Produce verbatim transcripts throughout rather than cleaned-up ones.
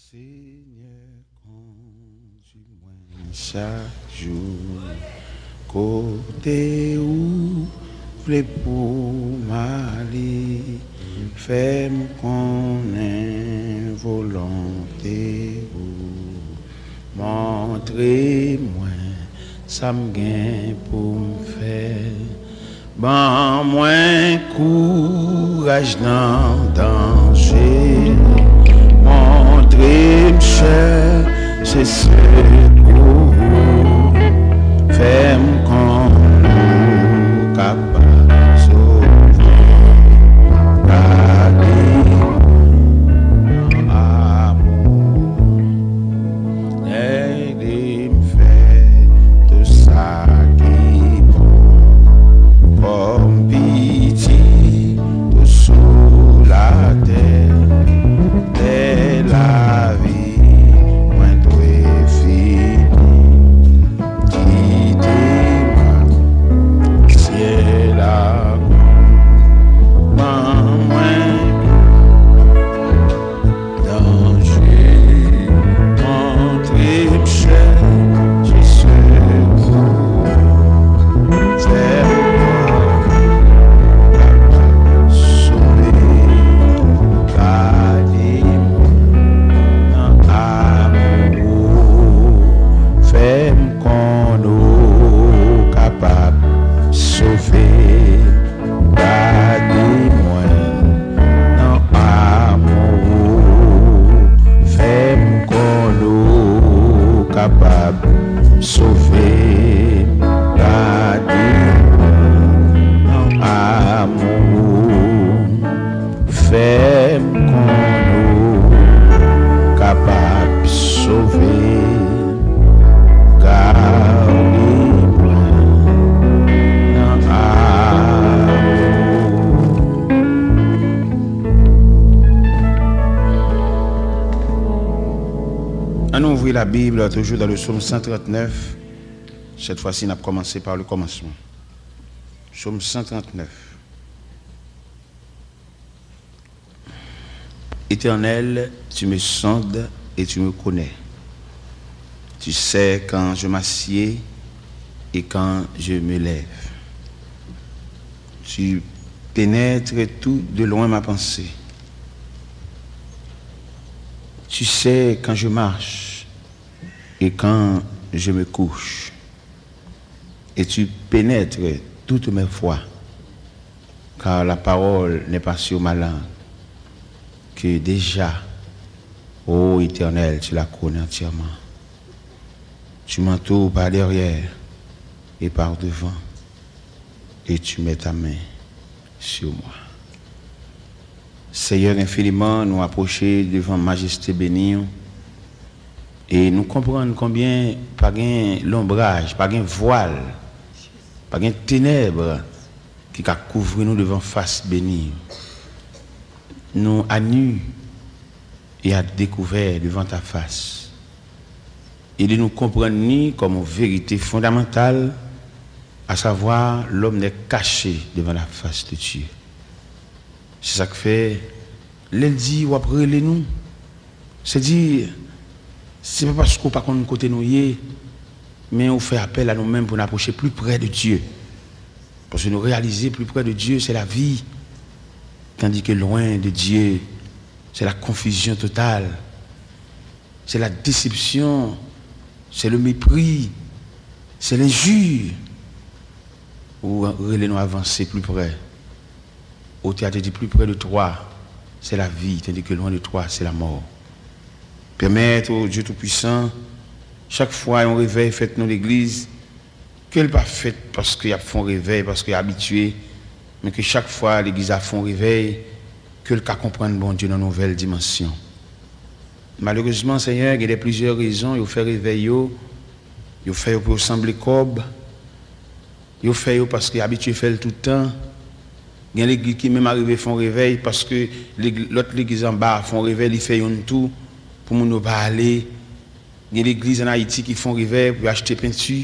Senyè, kondi mwen chak jou kote ou vle pou m ale. Fè m konnen volonte ou. Montre mwen sa m gen pou m fè. Ban mwen kouraj nan danje. Montre m chèche sekou. Fè m konnen ou kapab sove. Gade mwen nan amou. Ede m fè tou sa ki bon. Kòm pitit ou sou latè. Lè lavi mwen dwe fini. Kite m al syèl ak ou. Ban mwen danje, montre m chèche sekou. Fè m konnen ou kapab sove. Gade mwen nan amou ou. Fè m konnen ou kapab sove. Gade mwen nan amou ou. Fè m konnen ou kapab sove. Gade mwen nan amou ou. Fè m konnen ou kapab sove. Gade mwen nan amou. Ann ouvri Labib, toujours dans le psaume cent trente-neuf. Cette fois-ci, n ap kòmanse par le commencement. Psaume cent trente-neuf. Éternel, tu me sondes et tu me connais. Tu sais quand je m'assieds et quand je me lève. Tu pénètres tout de loin ma pensée. Tu sais quand je marche et quand je me couche. Et tu pénètres toutes mes voies, car la parole n'est pas sur ma langue, que déjà, ô Éternel, tu la connais entièrement. Tu m'entoures par derrière et par devant, et tu mets ta main sur moi. Seyè, enfiniman, nou apwoche devan majeste beni w, e nou konprann konbyen pa gen lonbraj, pa gen vwal, pa gen tenèb ki ka kouvri nou devan fas beni w. Nou a nu e a dekouvè devan ta fas. Ede nou konprann ni kòm yon verite fondamantal, à savoir, l'homme n'est caché devant la face de Dieu. Se sa k fè, lè l di w ap rele nou, se di, se pa paske w pa konn kote nou ye, men ou fè apèl a nou menm pou n apwoche pli prè de Dye. Paske nou reyalize pli prè de Dye, se lavi, tandis que loin de Dieu, c'est la confusion totale. C'est la déception, c'est le mépris, c'est l'injure. Ou rele nou avanse pli prè. Otè a te di, plus près de toi, c'est la vie, tandis que loin de toi, c'est la mort. Pèmèt, o Dye Toupwisan, chak fwa yon revèy fèt nan legliz, ke l pa fèt paske y ap fè yon revèy, paske y abitye, men ke chak fwa legliz la fè yon revèy, ke l ka konprann Bondye nan nouvèl dimansyon. Malerezman, Senyè, gen de plizyè rezon yo fè revèy yo, yo fè yo pou yo sanble kòb, yo fè yo paske y abitye fè l tout tan. Gen legliz ki menm arive fè yon revèy paske legi-, lòt legliz anba a fè yon revèy, li fè youn tou pou moun yo pa ale. Gen legliz ann Ayiti ki fè yon revèy pou y achte penti,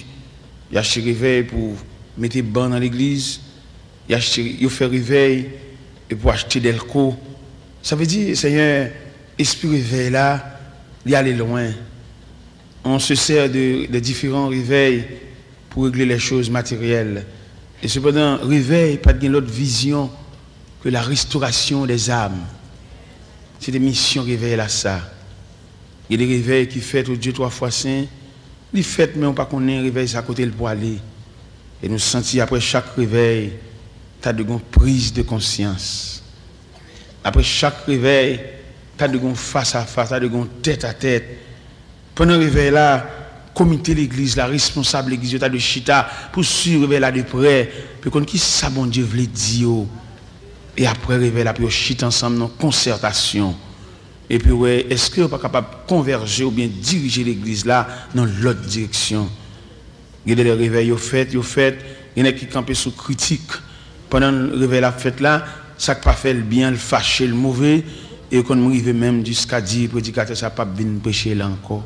y achte revèy pou mete ban nan legliz, y achte, yo fè revèy e pou achte dèlko. Sa vle di, Senyè, espri revèy la, Li ale lwen. On se sè de, de diferan revèy pou regle lè choz materyèl. E sepandan, revèy pa t gen lòt vizyon ke la restorasyon dè zam. Se te misyon revèy la sa. Gen de revèy ki fèt o Dye twa fwa sen, li fèt, men ou pa konnen revèy sa kote l pwale. E nou santi apre chak revèy, ta dwe gon priz de konsyans. Apre chak revèy, ta dwe gon fas a fas, ta dwe gon tèt a tèt. Pandan revèy la, komite legliz la, responsab legliz yo ta dwe chita pou swiv revèy la de prè, pou yo konn kisa Bondye vle di yo. E apre revèy la, pou yo chita ansanm nan konsètasyon. Epi wè, èske yo pa kapab konvèje oubyen dirije legliz la nan lòt direksyon. Gen de lè revèy yo fèt, yo fèt, gen nèg ki kanpe sou kritik. Pandan revèy la ap fèt la, sa k pa fè l byen, l fache, l move, e yo konn rive menm jiska di predikatè sa p ap vin preche la ankò.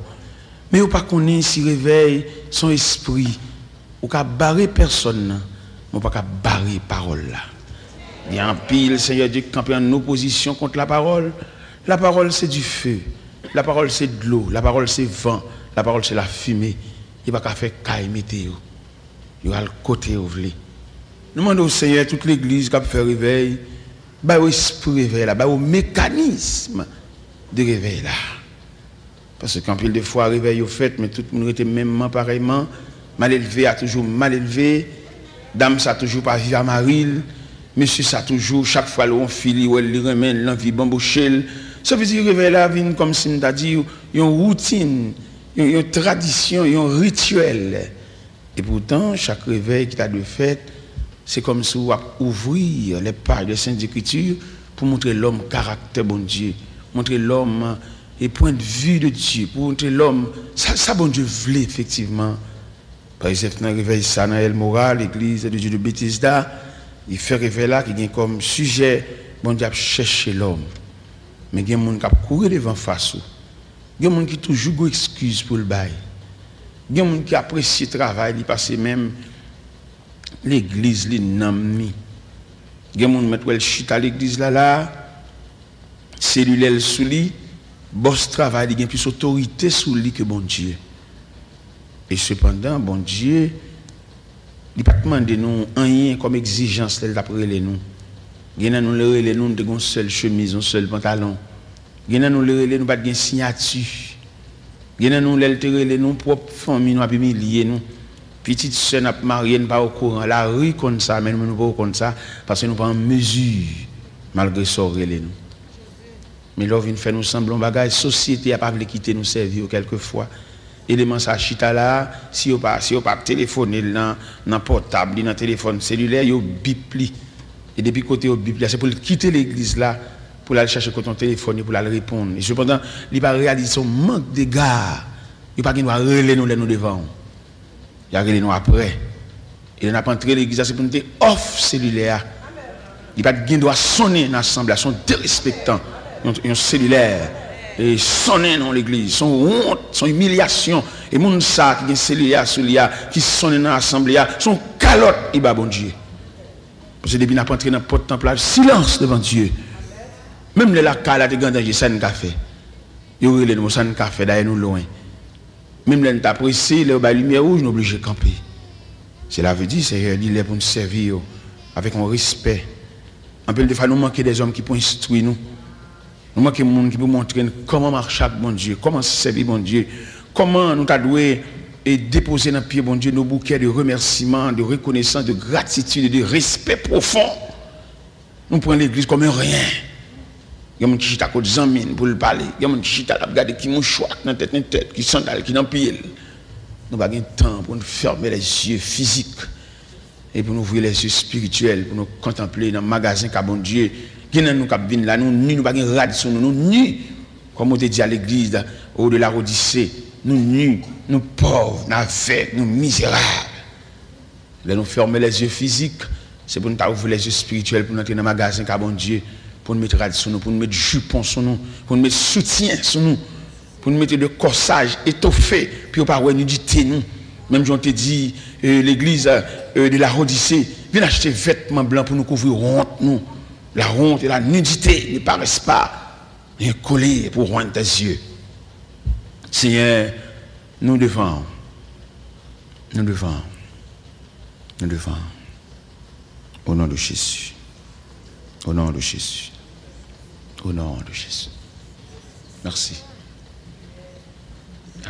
Men yo pa konnen si revèy se yon espri. Ou ka bare pèsòn nan, men ou pa ka bare pawòl la. Gen anpil Senyè Dye ki kanpe an opozisyon kont lapawòl. Lapawòl se dife, lapawòl se dlo, lapawòl se van, lapawòl se lafime. Li pa ka fè kay mete yo. Yo al kote yo vle. Nou mande w, Senyè, tout legliz k ap fè revèy, ba yo espri revèy la, ba yo mekanism de revèy la. Paske anpil de fwa, revèy yo fèt, men tout moun rete menmman, parèyman. Malelve a toujou malelve. Dam sa toujou pa viv a mari l. Mesye sa toujou, chak fwa l wè yon fi, li wè l, li renmen l, l anvi banboche l. Sa vle di, revèy la vin kòmsi m ta di, yon woutin, yon, yon tradisyon, yon rityèl. Epoutan, chak revèy ki ta dwe fèt, se kòmsi w ap ouvri les pages des Saintes Écritures pou montre lòm karaktè Bondye, montre lòm e point de vue de Dieu, pou montre lòm sa, sa Bondye vle efektivman. Pa egzanp, nan revèy sa nan El Mora, legliz de Dieu de Bethesda, li fè revèy la ki gen kòm sijè Bondye ap chèche lòm. Men gen moun k ap kouri devan fas ou. Gen moun ki toujou gon eskiz pou l bay. Gen moun ki apresye travay li pase menm legliz li, nanm li. Gen moun mèt wè l chita legliz la la, selilè l sou li, bòs travay li gen plis otorite sou li ke Bondye. E sepandan, Bondye, li pa t mande nou anyen kòm egzijans lè l t ap rele nou. Gen nan nou, lè l rele nou, nou te gen yon sèl chemiz, yon sèl pantalon. Gen nan nou, lè l rele nou, pa t gen siyati. Gen nan nou, lè l te rele nou, pwòp fanmi nou ap imilye nou. Pitit sè n ap marye, n pa okouran. Lari konn sa, men nou, nou poko konn sa, paske nou pa an mezi, malgre sa w rele nou. Men lè w vin fè nou sanble yon bagay, sosyete a pa vle kite nou sèvi yo kèlkefwa. Eleman sa chita la, si yo pa, si yo pa telefone l nan, nan pòtab li, nan telefòn selilè, yo bip li. E depi kote yo bip li a, se pou l kite legliz la, pou l al chache kote yon telefòn ye, pou l al reponn. E sepandan, li pa reyalize se yon mank de ga. Yo pa gen dwa rele nou lè nou devan w. Y a rele nou aprè. E lè n ap antre legliz la, se pou n te off selilè a. Li pa t gen dwa sonnen nan asanble a, se yon derespektan. Yon, yon selilè e sonnen nan legliz, se yon wont, se yon imilyasyon. E moun sa a ki gen selilè a sou li a, ki sonnen nan asanble a, se yon kalòt li ba Bondye. Paske depi n ap antre nan pòt tanp la, silans devan Dye. Menm lè lakay la te gen danje, sa n ka fè? Yo rele nou, sa n ka fè? Dayè nou lwen. Menm lè n ta prese, lè yo bay limyè wouj, nou oblije kanpe. Sela vle di, Seyè, li lè pou n sèvi yo avèk yon respè. Anpil de fwa, nou manke dèzòm ki pou enstwi nou. Nou manke moun ki pou montre n kòman mache ak Bondye, kòman sèvi Bondye, kòman nou ta dwe e depoze nan pye Bondye nos bouquets de remerciements, de reconnaissance, de gratitude, de respect profond. Nou pran legliz kòm yon ryen. Gen moun ki chita kot zanmi n pou l pale. Gen moun ki chita l ap gade ki mouchwa k nan tèt entèl, ki sandal ki nan pye l. Nou pa gen tan pou n fèmen lèzye fizik e pou n ouvri lèzye espirityèl, pou nou kontanple nan magazen ka Bondye. Gen nan nou k ap vin la, nou ni, nou pa gen rad sou nou, nou ni. Kòm ou te di a legliz, o de Laodise, nou ni, nou pòv, nou avèg, nou mizerab. Lè nou fèmen lèzye fizik, se pou n ta ouvri lèzye espirityèl pou n antre nan magazen ka Bondye, pou n met rad sou nou, pou n met jipon sou nou, pou n met soutyen sou nou, pou n mete de kòsaj etofe, pou yo pa wè nidite nou. Menm jan w te di, e, legliz, e, de Laodise, vin achte vètman blan pou nou kouvri wont nou. La honte et la nudité ne paraissent pas, rien coller pour oindre tes yeux. Senyè, nou devan w. Nou devan w. Nou devan w. Au nom de Jésus. Au nom de Jésus. Au nom de Jésus. Merci.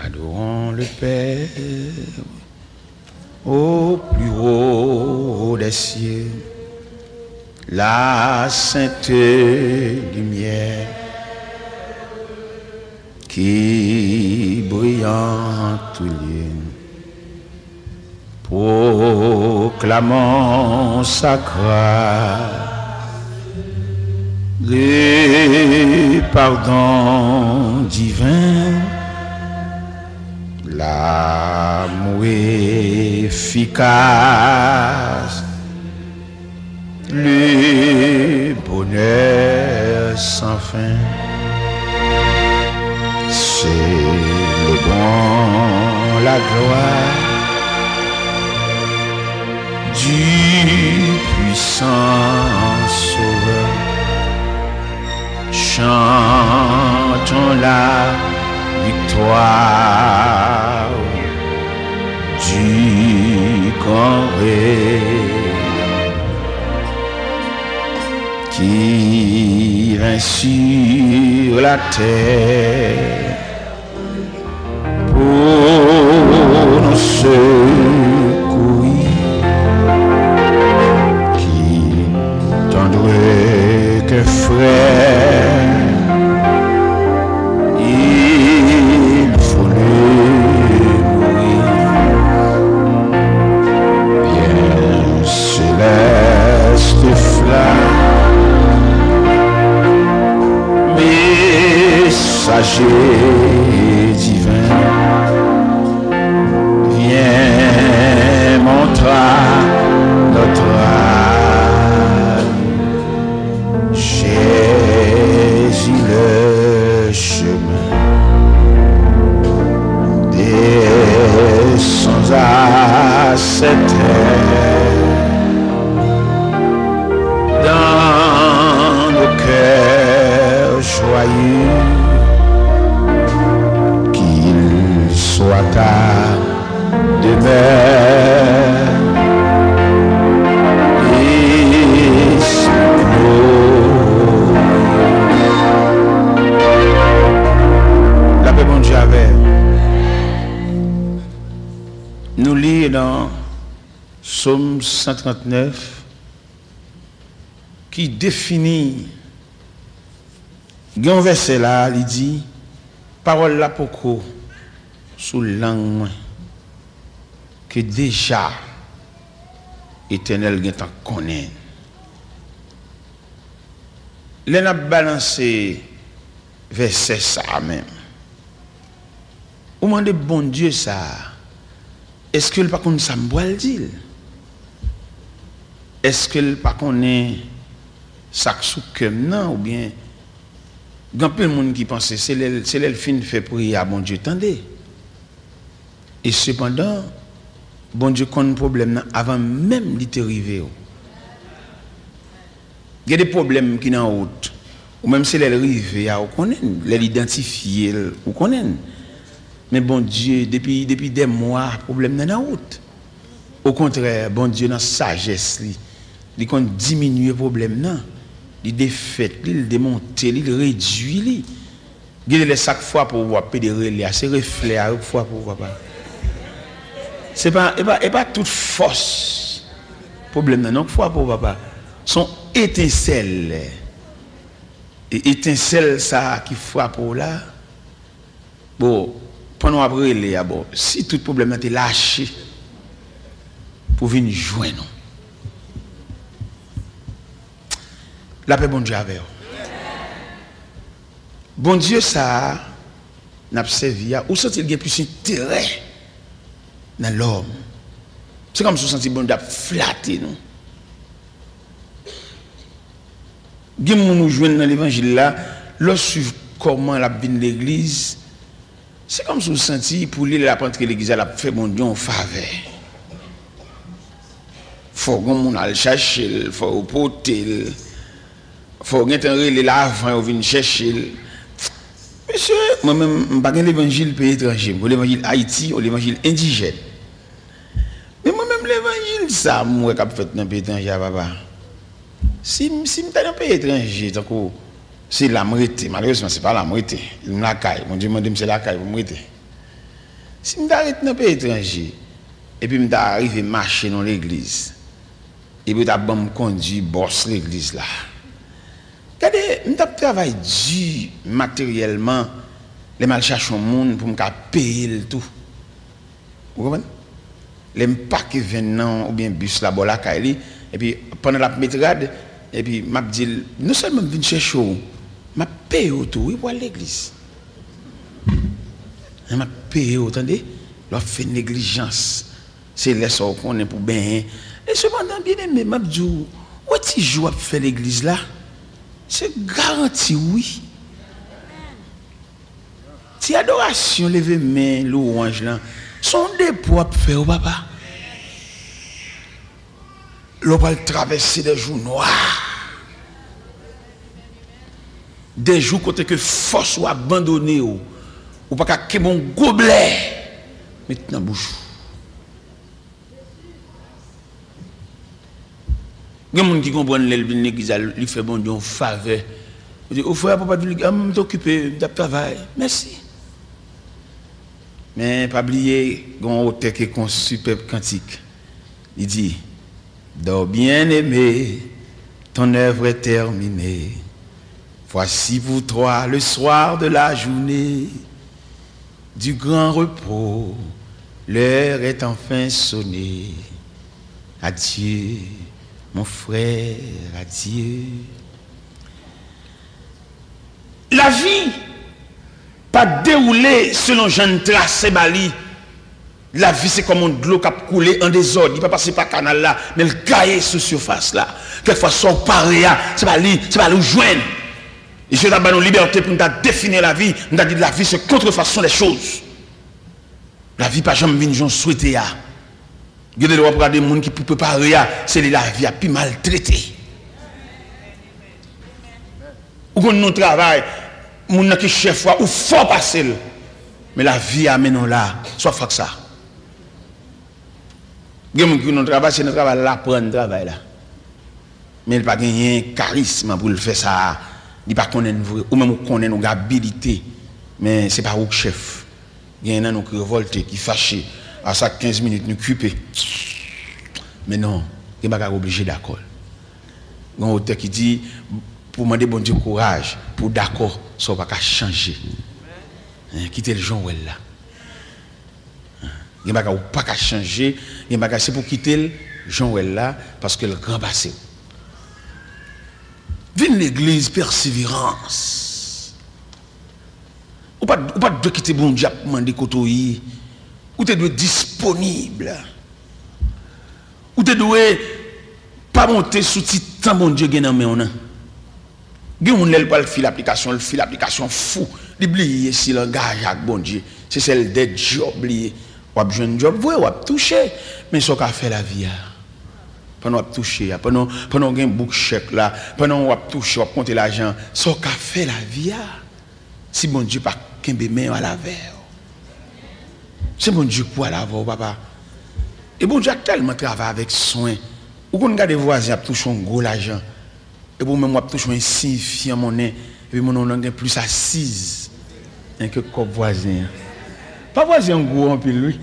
Adorons le Père au plus haut des cieux, la sainte lumière qui brille en tout lieu. Proclamons sa grâce, le pardon divin, l'amour efficace, le bonheur sans fin. C'est le bon, la gloire du puissant Sauveur. Chantons la victoire du grand rêve qui vint sur la terre pour nous secourir. Qui tendrait qu'un frère il voulait mourir. Bien céleste flamme, messager divin, viens montrer notre âme. Jésus le chemin, descends à cette terre, dans nos cœurs joyeux, qu'il soit ta demeure. Lapè Bondye avè nou. Nou li nan Sòm san trannèf ki defini, gen yon vèsè la, li di, pawòl la poko sou lang mwen, ke deja Etènèl gentan konnen. Lè n ap balanse vèsè sa a menm, ou mande Bondye sa a, èske l pa konn sa m pral di l? Èske l pa konnen sa k sou kè m nan? Oubyen, gen anpil moun ki panse se lè l, se lè l fin fè priyè a Bondye tande. E sepandan, Bondye konn pwoblèm nan avan menm li te rive w. Gen de pwoblèm ki nan wout. Ou menm se lè l rive a ou konnen l, lè l idantifye l ou konnen l. Men Bondye, depi, depi dè mwa, pwoblèm nan nan wout. Okontrè, Bondye nan sajès li, li konn diminye pwoblèm nan. Li defèt li, li demonte li, li redui li. Gen de lè sa k frape w, w ap pede rele a, se reflè a yo k frape w, papa. Se pa, e pa, e pa tout fòs pwoblèm nan non k frape w, papa. Se yon etensèl. E etensèl sa a ki frape w la, bon, pandan w ap rele a, bon, si tout pwoblèm nan te lache pou vin jwenn ou. Lapè Bondye avè w. Bondye sa a n ap sèvi a, ou santi l gen plis enterè nan lòm. Se kòmsi ou santi Bondye ap flate nou. Gen moun ou jwenn nan levanjil la, lè w swiv kòman l ap vin legliz, se kòmsi w santi pou li lè l ap antre legliz la, l ap fè Bondye yon favè. Fò gen moun al chache l, fò yo pote l, fò yo gentan rele l avan yo vin chèche l. E Mesye, mwen menm, m pa gen levanjil peyi etranje. M gen levanjil Ayiti, yon levanjil endijèn. Men mwen menm, levanjil sa m wè k ap fèt nan peyi etranje a, papa. Si m, si m ta nan peyi etranje, tankou se la m rete, malerezman, se pa la m rete. M lakay. Bondye mande m se lakay pou m rete. Si m ta ret nan peyi etranje, epi m ta rive mache nan legliz, epi yo ta ban m kondui bòs legliz la. Gade, m t ap travay di materyèlman, lè m al chache yon moun pou m ka peye l tou. Ou konprann? Lè m pake venn nan oubyen bis la bò lakay li, epi pandan l ap met rad, epi m ap di l, non sèlman m vin chèche w, m ap peye w tou, wi, pou al legliz. Men m ap peye w, tande? Lè w ap fè neglijans, se lè sa w konnen pou benyen. E sepandan, byeneme, m ap di w, wè ti jou w ap fè legliz la, se garanti w, wi. Ti adorasyon, leve men, lwanj lan, se yon depo w ap fè, wi, papa. Lè w pral travèse de jou nwa, de jou kote ke fòs ou abandone w, ou pa ka kenbe yon goblè met nan bouch ou. Gen moun ki konprann lè l vin legliz la, li fè Bondye yon favè. Li di, o frè, papa, vin legliz, a, m t okipe, m t ap travay. Mèsi. Men pa bliye, gen yon otè ki ekri yon sipèb kantik. Li di, Dors bien-aimé, ton œuvre est terminée. Voici pour toi le soir de la journée du grand repos. L'heure est enfin sonnée. Adieu, mon frère, adieu. Lavi pa dewoule selon jan n trase ba li. Lavi se kòm yon dlo k ap koule an dezòd. Li pa pase pa kanal la, men l gaye sou sifas la. Kèlkefwa sa w pare a, se pa li, se pa li w jwenn. E si yo ta ban nou libète pou n ta defini lavi, n ta di lavi se contrefaçon des choses. Lavi pa janm vin jan w swete a. Gen de lè w ap gade moun ki pou prepare a, se li lavi a pi maltrete. Ou konn nan travay, moun nan ki chèf ou a, ou fò pase l. Men lavi a mennen w la, sa w ap fè ak sa? Gen moun ki nan travay, se nan travay la l aprann travay la. Men li pa genyen karism pou l fè sa. Li pa konnen l vre. Ou menm ou konnen l, ou gen abilite. Men se pa ou k chèf. Genyen nan nou ki revòlte, ki fache. A sa kenz minit nou kipe. Men non, gen bagay ou oblije dakò. Gen yon otè ki di, pou mande Bondye kouraj, pou w dakò, sa w pa ka chanje. Hein, kite l jan w wè l la. Gen bagay ou pa ka chanje, gen bagay se pou kite l jan w wè l la, paske l gran pase w. Vin legliz, pèseverans. Ou pa, ou pa t dwe kite Bondye ap mande kote w ye. Ou te dwe disponib. Ou te dwe pa monte sou ti tan Bondye gen nan men w nan. Gen moun lè l pral fil aplikasyon, l fil aplikasyon fou. Li bliye si l angaje ak Bondye. Se sèl de djòb li ye. W ap jwenn djòb vre, w ap touche. Men sa w ka fè lavi a? Pandan w ap touche a, pandan, pandan w gen bouk chèk la, pandan w ap touche, w ap konte lajan, sa w ka fè lavi a? Si Bondye pa kenbe men w al avè w. Se Bondye k pral avè w, papa. E Bondye ap tèlman travay avèk swen. Ou konn gade vwazen ap touche yon gwo lajan. Epi ou menm w ap touche yon ensiyifyan monnen. Epi monnen w nan gen plis asiz enke kòb vwazen an. Pa vwazen an gwo anpil, wi.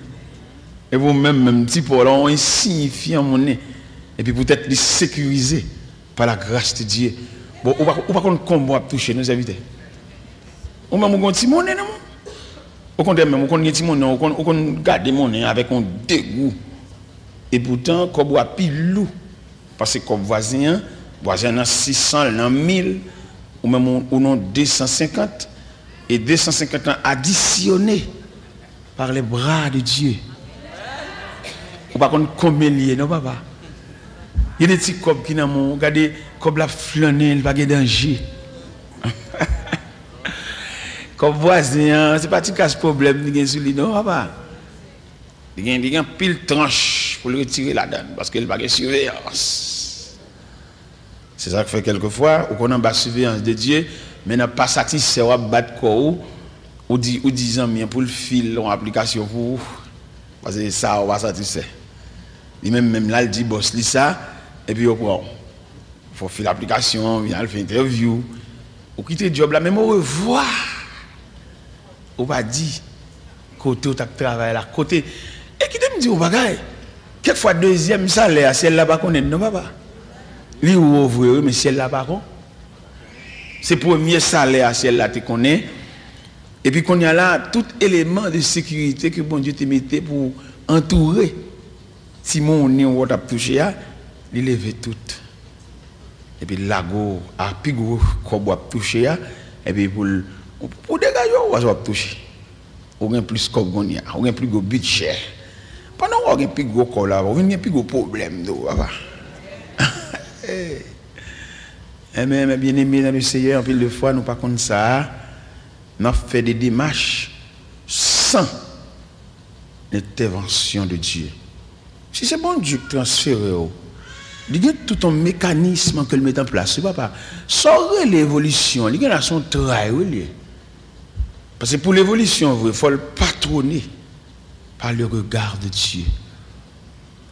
Epi ou menm, menm ti pa w la, yon ensiyifyan monnen. Epi poutèt li sekirize par la grâce de Dieu. Bon, ou pa, ou pa konn konbyen w ap touche, non, sèvitè. Ou menm ou gon ti monnen nan men w. Okontrè, menm ou konn gen ti monnen, ou konn, ou konn gade monnen avèk yon degou. Epoutan, kòb ou a pi lou pase kòb vwazen an. Vwazen an nan sis san, l nan mil, ou menm ou, ou nan de san senkant. E de san senkant lan adisyone par les bras de Dieu. Ou pa konn konbyen l ye, non, papa. Gen de ti kòb ki nan men w, gade, kòb la ap flannen, li pa gen danje. Kòb vwazen an, se pa ti kras pwoblèm li gen sou li, non, papa. Li gen, li gen anpil tranch pou l retire ladan l, paske li pa gen siveyans. Se sa k fè kèlkefwa, ou konn anba siveyans de Dye, men nan pa satisfè w ap bat kò w, Ou di, ou di zanmi an pou l fil yon aplikasyon pou ou, paske sa a ou pa santi w sè. Li menm, menm l al di bòs li sa, epi yo pran w. Fò w fil aplikasyon, vin al fè entèvyou. Ou kite djòb la, menm orevwa ou pa di. Kote w t ap travay la, kote. E kite m di w yon bagay. Kèk fwa, dezyèm salè a, syèl la pa konnen l non, papa. Li wo vre, wi, men syèl la pa kon. Se premye salè a, syèl la te konnen. Epi kounye a la, tout eleman de sekirite ke Bondye te mete pou antoure ti monnen w t ap touche a, li leve tout. Epi l lage w a pi gwo kòb w ap touche a, epi pou l, pou degaje w, w ap touche. Ou gen plis kòb kounye a, ou gen pi gwo bidjè. Pandan w gen pi gwo kòb la, ou vin gen pi gwo pwoblèm tou, papa. Enben, enben, byeneme nan le Seyè, anpil de fwa nou pa konn sa a. N ap fè de demach san lentèvansyon de Dye. Si se Bondye k transfere w, li gen tout yon mekanism ke l met an plas, wi, papa. Sa w rele evolisyon, li gen la se yon tray, wi, li ye. Paske pou levolisyon vre, fò l patwone pa le regard de Dye.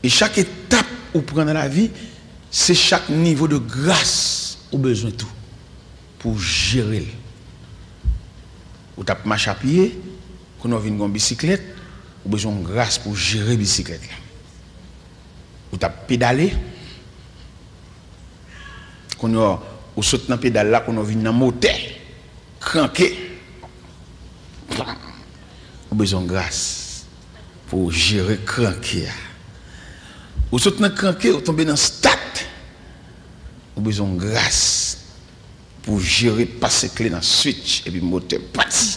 E chak etap ou pran nan lavi, se chak nivo de gras ou bezwen tou pou w jere l. Ou t ap mache a pye, kounye a w vin gen yon bisiklèt, ou bezwen yon gras pou w jere bisiklèt la. Ou t ap pedale, kounye a, ou sot nan pedal la, kounye a w vin nan motè, kranke. Ou bezwen gras pou w jere kranke a. Ou sot nan kranke, ou tonbe nan stat. Ou bezwen gras pou w jere pase kle nan switch epi motè pati.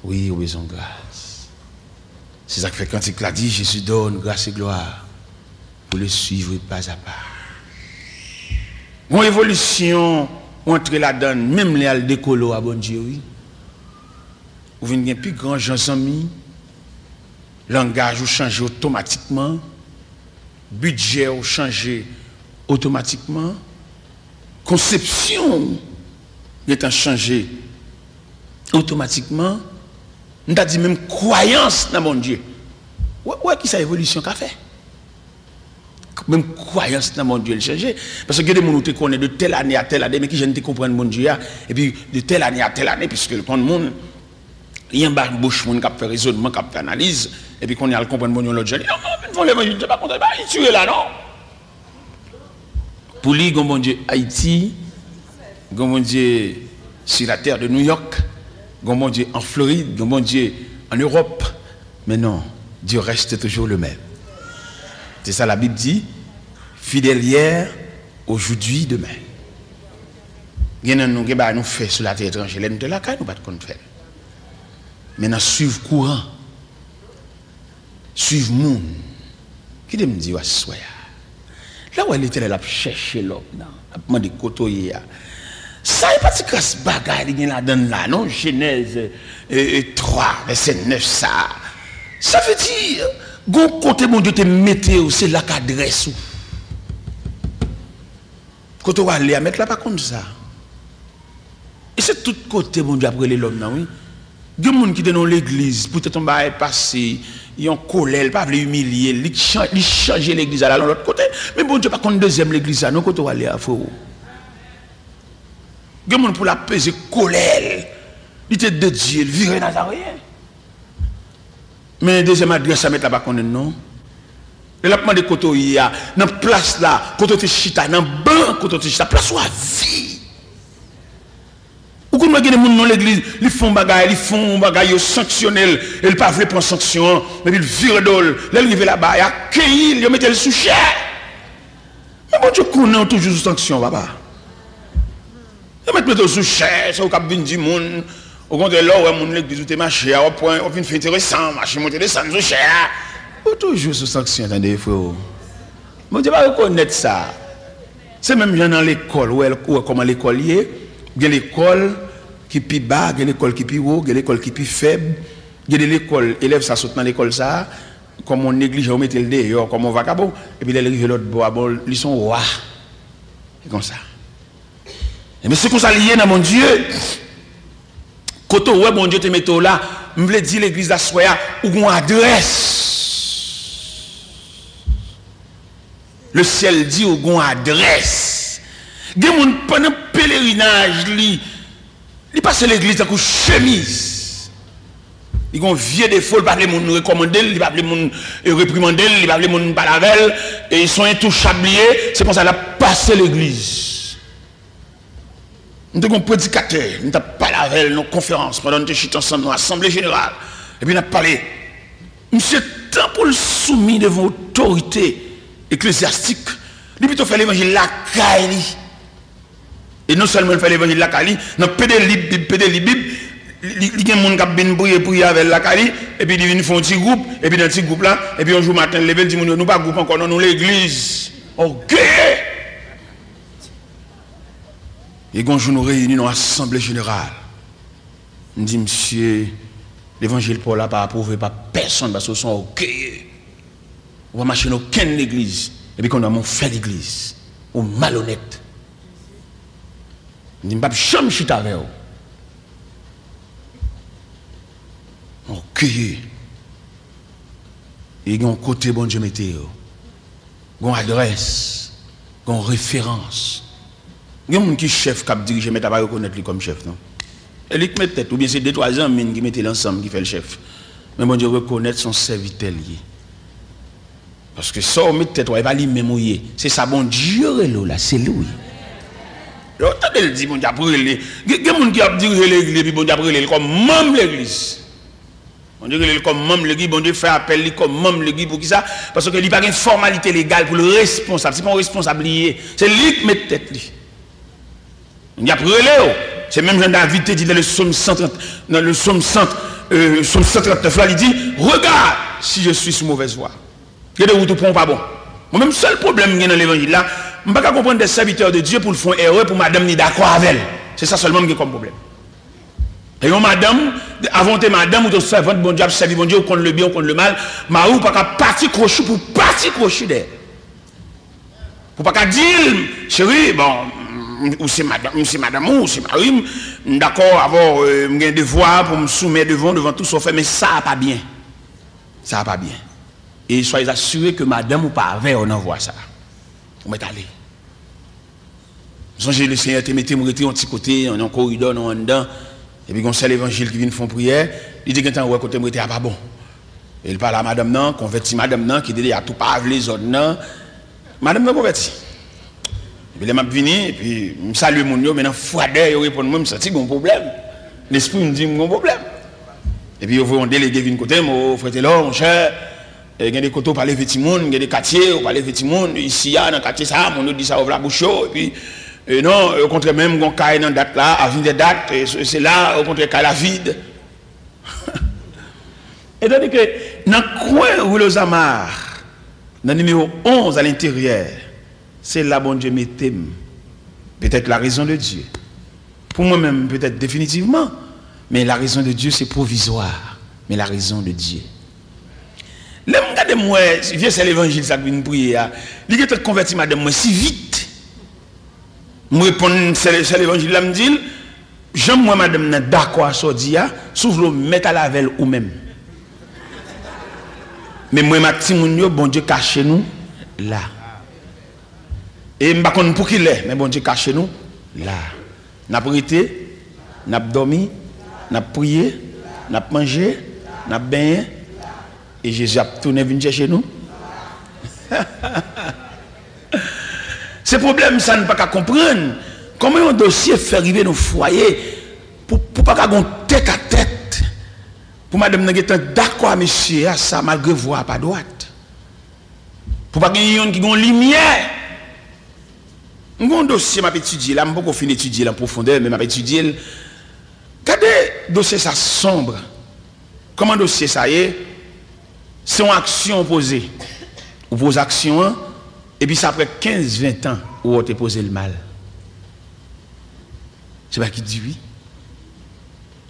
Wi, ou bezwen gras. Se sa k fè kantik la di, Jésus donne grâce et gloire pour le suivre pas à pas. Gon evolisyon ou antre ladan l, menm lè al dekole w a Bondye, wi. Ou vin gen pi gran jan zanmi, langaj ou chanje otomatikman, bidjè ou chanje otomatikman, konsepsyon ou gentan chanje otomatikman, m ta di menm kwayans nan Bondye. Ou wè, ou wè kisa evolisyon ka fè? Menm kwayans nan Bondye l chanje. Paske gen de moun ou te konnen de tèl ane a tèl ane, men kijan l te konprann Bondye a, epi de tèl ane a tèl ane, piske l konn moun, li anba bouch moun k ap fè rezònman, k ap fè analiz, epi kounye a l konprann Bondye yon lòt jan. Li di, non, men fò levanjil, se pa konsa, li pa sitire la, non. Pou li, gon Bondye Ayiti, gon Bondye sur la terre de New York, gon Bondye an Florid, gon Bondye an Ewòp. Men non, Dieu reste toujours le même. Se sa Labib di, fidèle hier, aujourd'hui, demain. Gen nan nou, gen bagay nou fè sou latè etranje, lè nou te lakay, nou pa t konn fè l. Men nan swiv kouran, swiv moun. Kite m di w aswè a. Lè w wè Letènèl ap chèche lòm nan, ap mande kote w ye a. Sa e pa ti kras bagay li gen ladan l la, non, Jenèz, e, e, twa, vèsè nèf sa a. Sa vle di, gon kote Bondye te mete w, se la k adrès ou. Kote w ale a, mèt la pa konn sa. E se tout kote Bondye ap rele lòm nan, wi. Gen moun ki te nan yon legliz, poutèt yon bagay pase, yon kolè, l pa vle imilye l, li chan-, li chanje legliz la, l al yon lòt kote. Men Bondye pa konn dezyèm legliz la, non, kote w ale a, frewo. Gen moun pou l ap peze kolè l, li te dedye l, vire Nazareyen. Men dezyèm adrès la, mèt la pa konnen non. Lè l ap mande kote w ye a, nan plas la, kote w te chita, nan ban kote w te chita, plas ou a vi. Ou konn wè gen de moun nan legliz, li fè yon bagay, li fè yon bagay, yo sanksyone l, e l pa vle pran sanksyon an, epi l vire do l. Lè l rive laba, y akeyi l, yo mete l sou chè. Men Bondye konnen w toujou sou sanksyon, papa. Yo mèt mete w sou chè, se ou k ap vin di moun. Okontrè, lè w wè moun legliz ou te mache a, w ap pran, w ap vin fè enteresan, mache monte desann sou chè a. Ou toujou sou sanksyon, tande, frewo. Bondye pa rekonèt sa. Se menm jan nan lekòl, ou wè, ou wè kòman lekòl ye. Gen lekòl ki pi ba, gen lekòl ki pi wo, gen lekòl ki pi fèb. Gen de lekòl, elèv sa sot nan lekòl sa, kòm yon neglijan, yo mete l deyò, kòm yon vagabon. Epi lè l rive lòt bò a, bon, li se yon wa. E konsa. Ebyen, se konsa li ye nan Bondye. Kote w wè Bondye te mete w la, m vle di legliz la aswè a, ou gon adrès. Le syèl di ou gon adrès. Gen moun pandan pelerinaj li, li pase legliz tankou chemiz. Li gon vye defo, li pa vle moun rekòmande l, li pa vle moun, eh, reprimande l, li pa vle moun pale avè l, e se yon entouchab li ye, se konsa l ap pase legliz. M te gon predikatè, m t ap pale avè l nan konferans, pandan n te chita ansanm nan asanble jeneral, epi n ap pale. Misye, tan pou l soumi devan otorite eklezyastik, li pito fè levanjil lakay li. E non sèlman l fè levanjil lakay li, nan pede li Bib, pede li Bib, li, li gen moun k ap vin priye, priye avè l lakay li, epi li vin fè yon ti gwoup, epi nan ti gwoup la, epi yon jou maten l leve, l di moun yo, "Nou pa gwoup ankò, non, nou legliz." Ògeye! E gon jou nou reyini nan asanble jeneral. M di, "Misye, levanjil pa w la pa apwouve pa pèsonn, paske w se yon ògeye. Ou pa mache nan okenn legliz, epi kounye a men w fè legliz. Ou malonèt." M di, "M p ap janm chita avè w." Ògeye. E gen yon kote Bondye mete yo. Gon adrès, gon referans. Gen moun ki chèf k ap dirije, men ta pa rekonèt li kòm chèf, non. E li k met tèt, oubyen se de, twa zanmi n ki mete l ansanm, ki fè l chèf. Men Bondye rekonèt se yon sèvitè l ye. Paske sa w met tèt ou a, e pa li menm ou ye. Se sa Bondye rele w la, se li w ye. Lè w tande l di Bondye ap rele, gen, gen moun ki ap dirije legliz, epi Bondye ap rele l kòm manm legliz. Bondye rele l kòm manm legliz, Bondye fè apèl li kòm manm legliz. Poukisa? Paske li pa gen fòmalite legal pou l responsab. Se pa yon responsab li ye. Se li k met tèt li. Bondye ap rele w. Se menm jan David te di nan le psaume cent trente, nan le psaume cent, euh, psaume cent trente-neuf la, li di, "Regarde si je suis sur mauvaise voie." Gade wout ou pran ou pa bon. Mwen menm, sèl pwoblèm m gen nan levanjil la, m pa ka konprann de sèvitè de Dye pou l fè yon erè pou madanm ni dakò avè l. Se sa sèlman m gen kòm pwoblèm. E yon madanm, avan w te madanm, ou te sèvant Bondye, ap sèvi Bondye, ou konn le byen, ou konn le mal, mari w pa ka pati kwochi pou pati kwochi dèyè. Pou pa ka di l, "Cheri, bon, ou se madanm, ou se madanm ou, ou se mari m, m dakò avè w, euh, m gen devwa pou m soumè devan w, devan tout sa w fè, men sa a pa byen. Sa a pa byen." E soyez assurés ke madanm ou pa avè w nan vwa sa a. Ou mèt ale. M sonje Lesenyè te mete m rete yon ti kote, nan yon koridò, nan anndan. Epi gon sè levanjil ki vin fè yon priyè. Li te gentan wè kote m rete a pa bon. E l pale a madanm nan, konvèti madanm nan, ki te deja tou pa vle zòn nan. Madanm nan konvèti. Epi lè m ap vini, epi m salye moun yo, men nan fwadè yo reponn mwen, m santi gon pwoblèm. Lespri m di m gon pwoblèm. Epi yo voye yon delege vin kote m, "O, frè Telò, monchè, e, gen de kote ou pa leve timoun, gen de katye ou pa leve timoun, isi a, nan katye sa a, moun yo di sa yo vle a bouch yo, epi, e, non, okontrè, menm gon kay nan dat la, avenue des Dattes, e, se, se la, okontrè, kay la vid." Etandike nan kwen Rue Lozama, nan nimewo onz a lenteryè, se la Bondye mete m. Petèt la raison de Dieu. Pou mwen menm, petèt definitivman, men la raison de Dieu se pwovizwa. Men la raison de Dieu. Lè m gade m wè vye sè levanjil sa k vin priye a, li gentan konvèti madanm mwen si vit. M reponn sè, sè levanjil la, m di l, "Jan m wè madanm nan dakò a sa w di a, si w vle w mèt ale avè l ou menm. Men mwen menm ak timoun yo, Bondye kache nou la." E m pa konn pou kilè, men Bondye kache nou la. N ap rete, n ap dòmi, n ap priye, n ap manje, n ap benyen, e Jezi ap tounen vin chèche nou. Se pwoblèm sa n pa ka konprann. Kòman yon dosye fè rive nan fwaye pou, pou pa ka gon tèt a tèt? Pou madanm nan gentan dakò a mesye a sa, malgre vwa a pa dwat. Pou pa gen yonn ki gon limyè. M gon dosye m ap etidye la, m poko fin etidye l an pwofondè, men m ap etidye l. Gade dosye sa sonb. Kòman dosye sa ye? Se yon aksyon w poze. Ou poze aksyon an, epi se apre kenz, ven tan ou wè w te poze l mal. Se bagay ki di wi.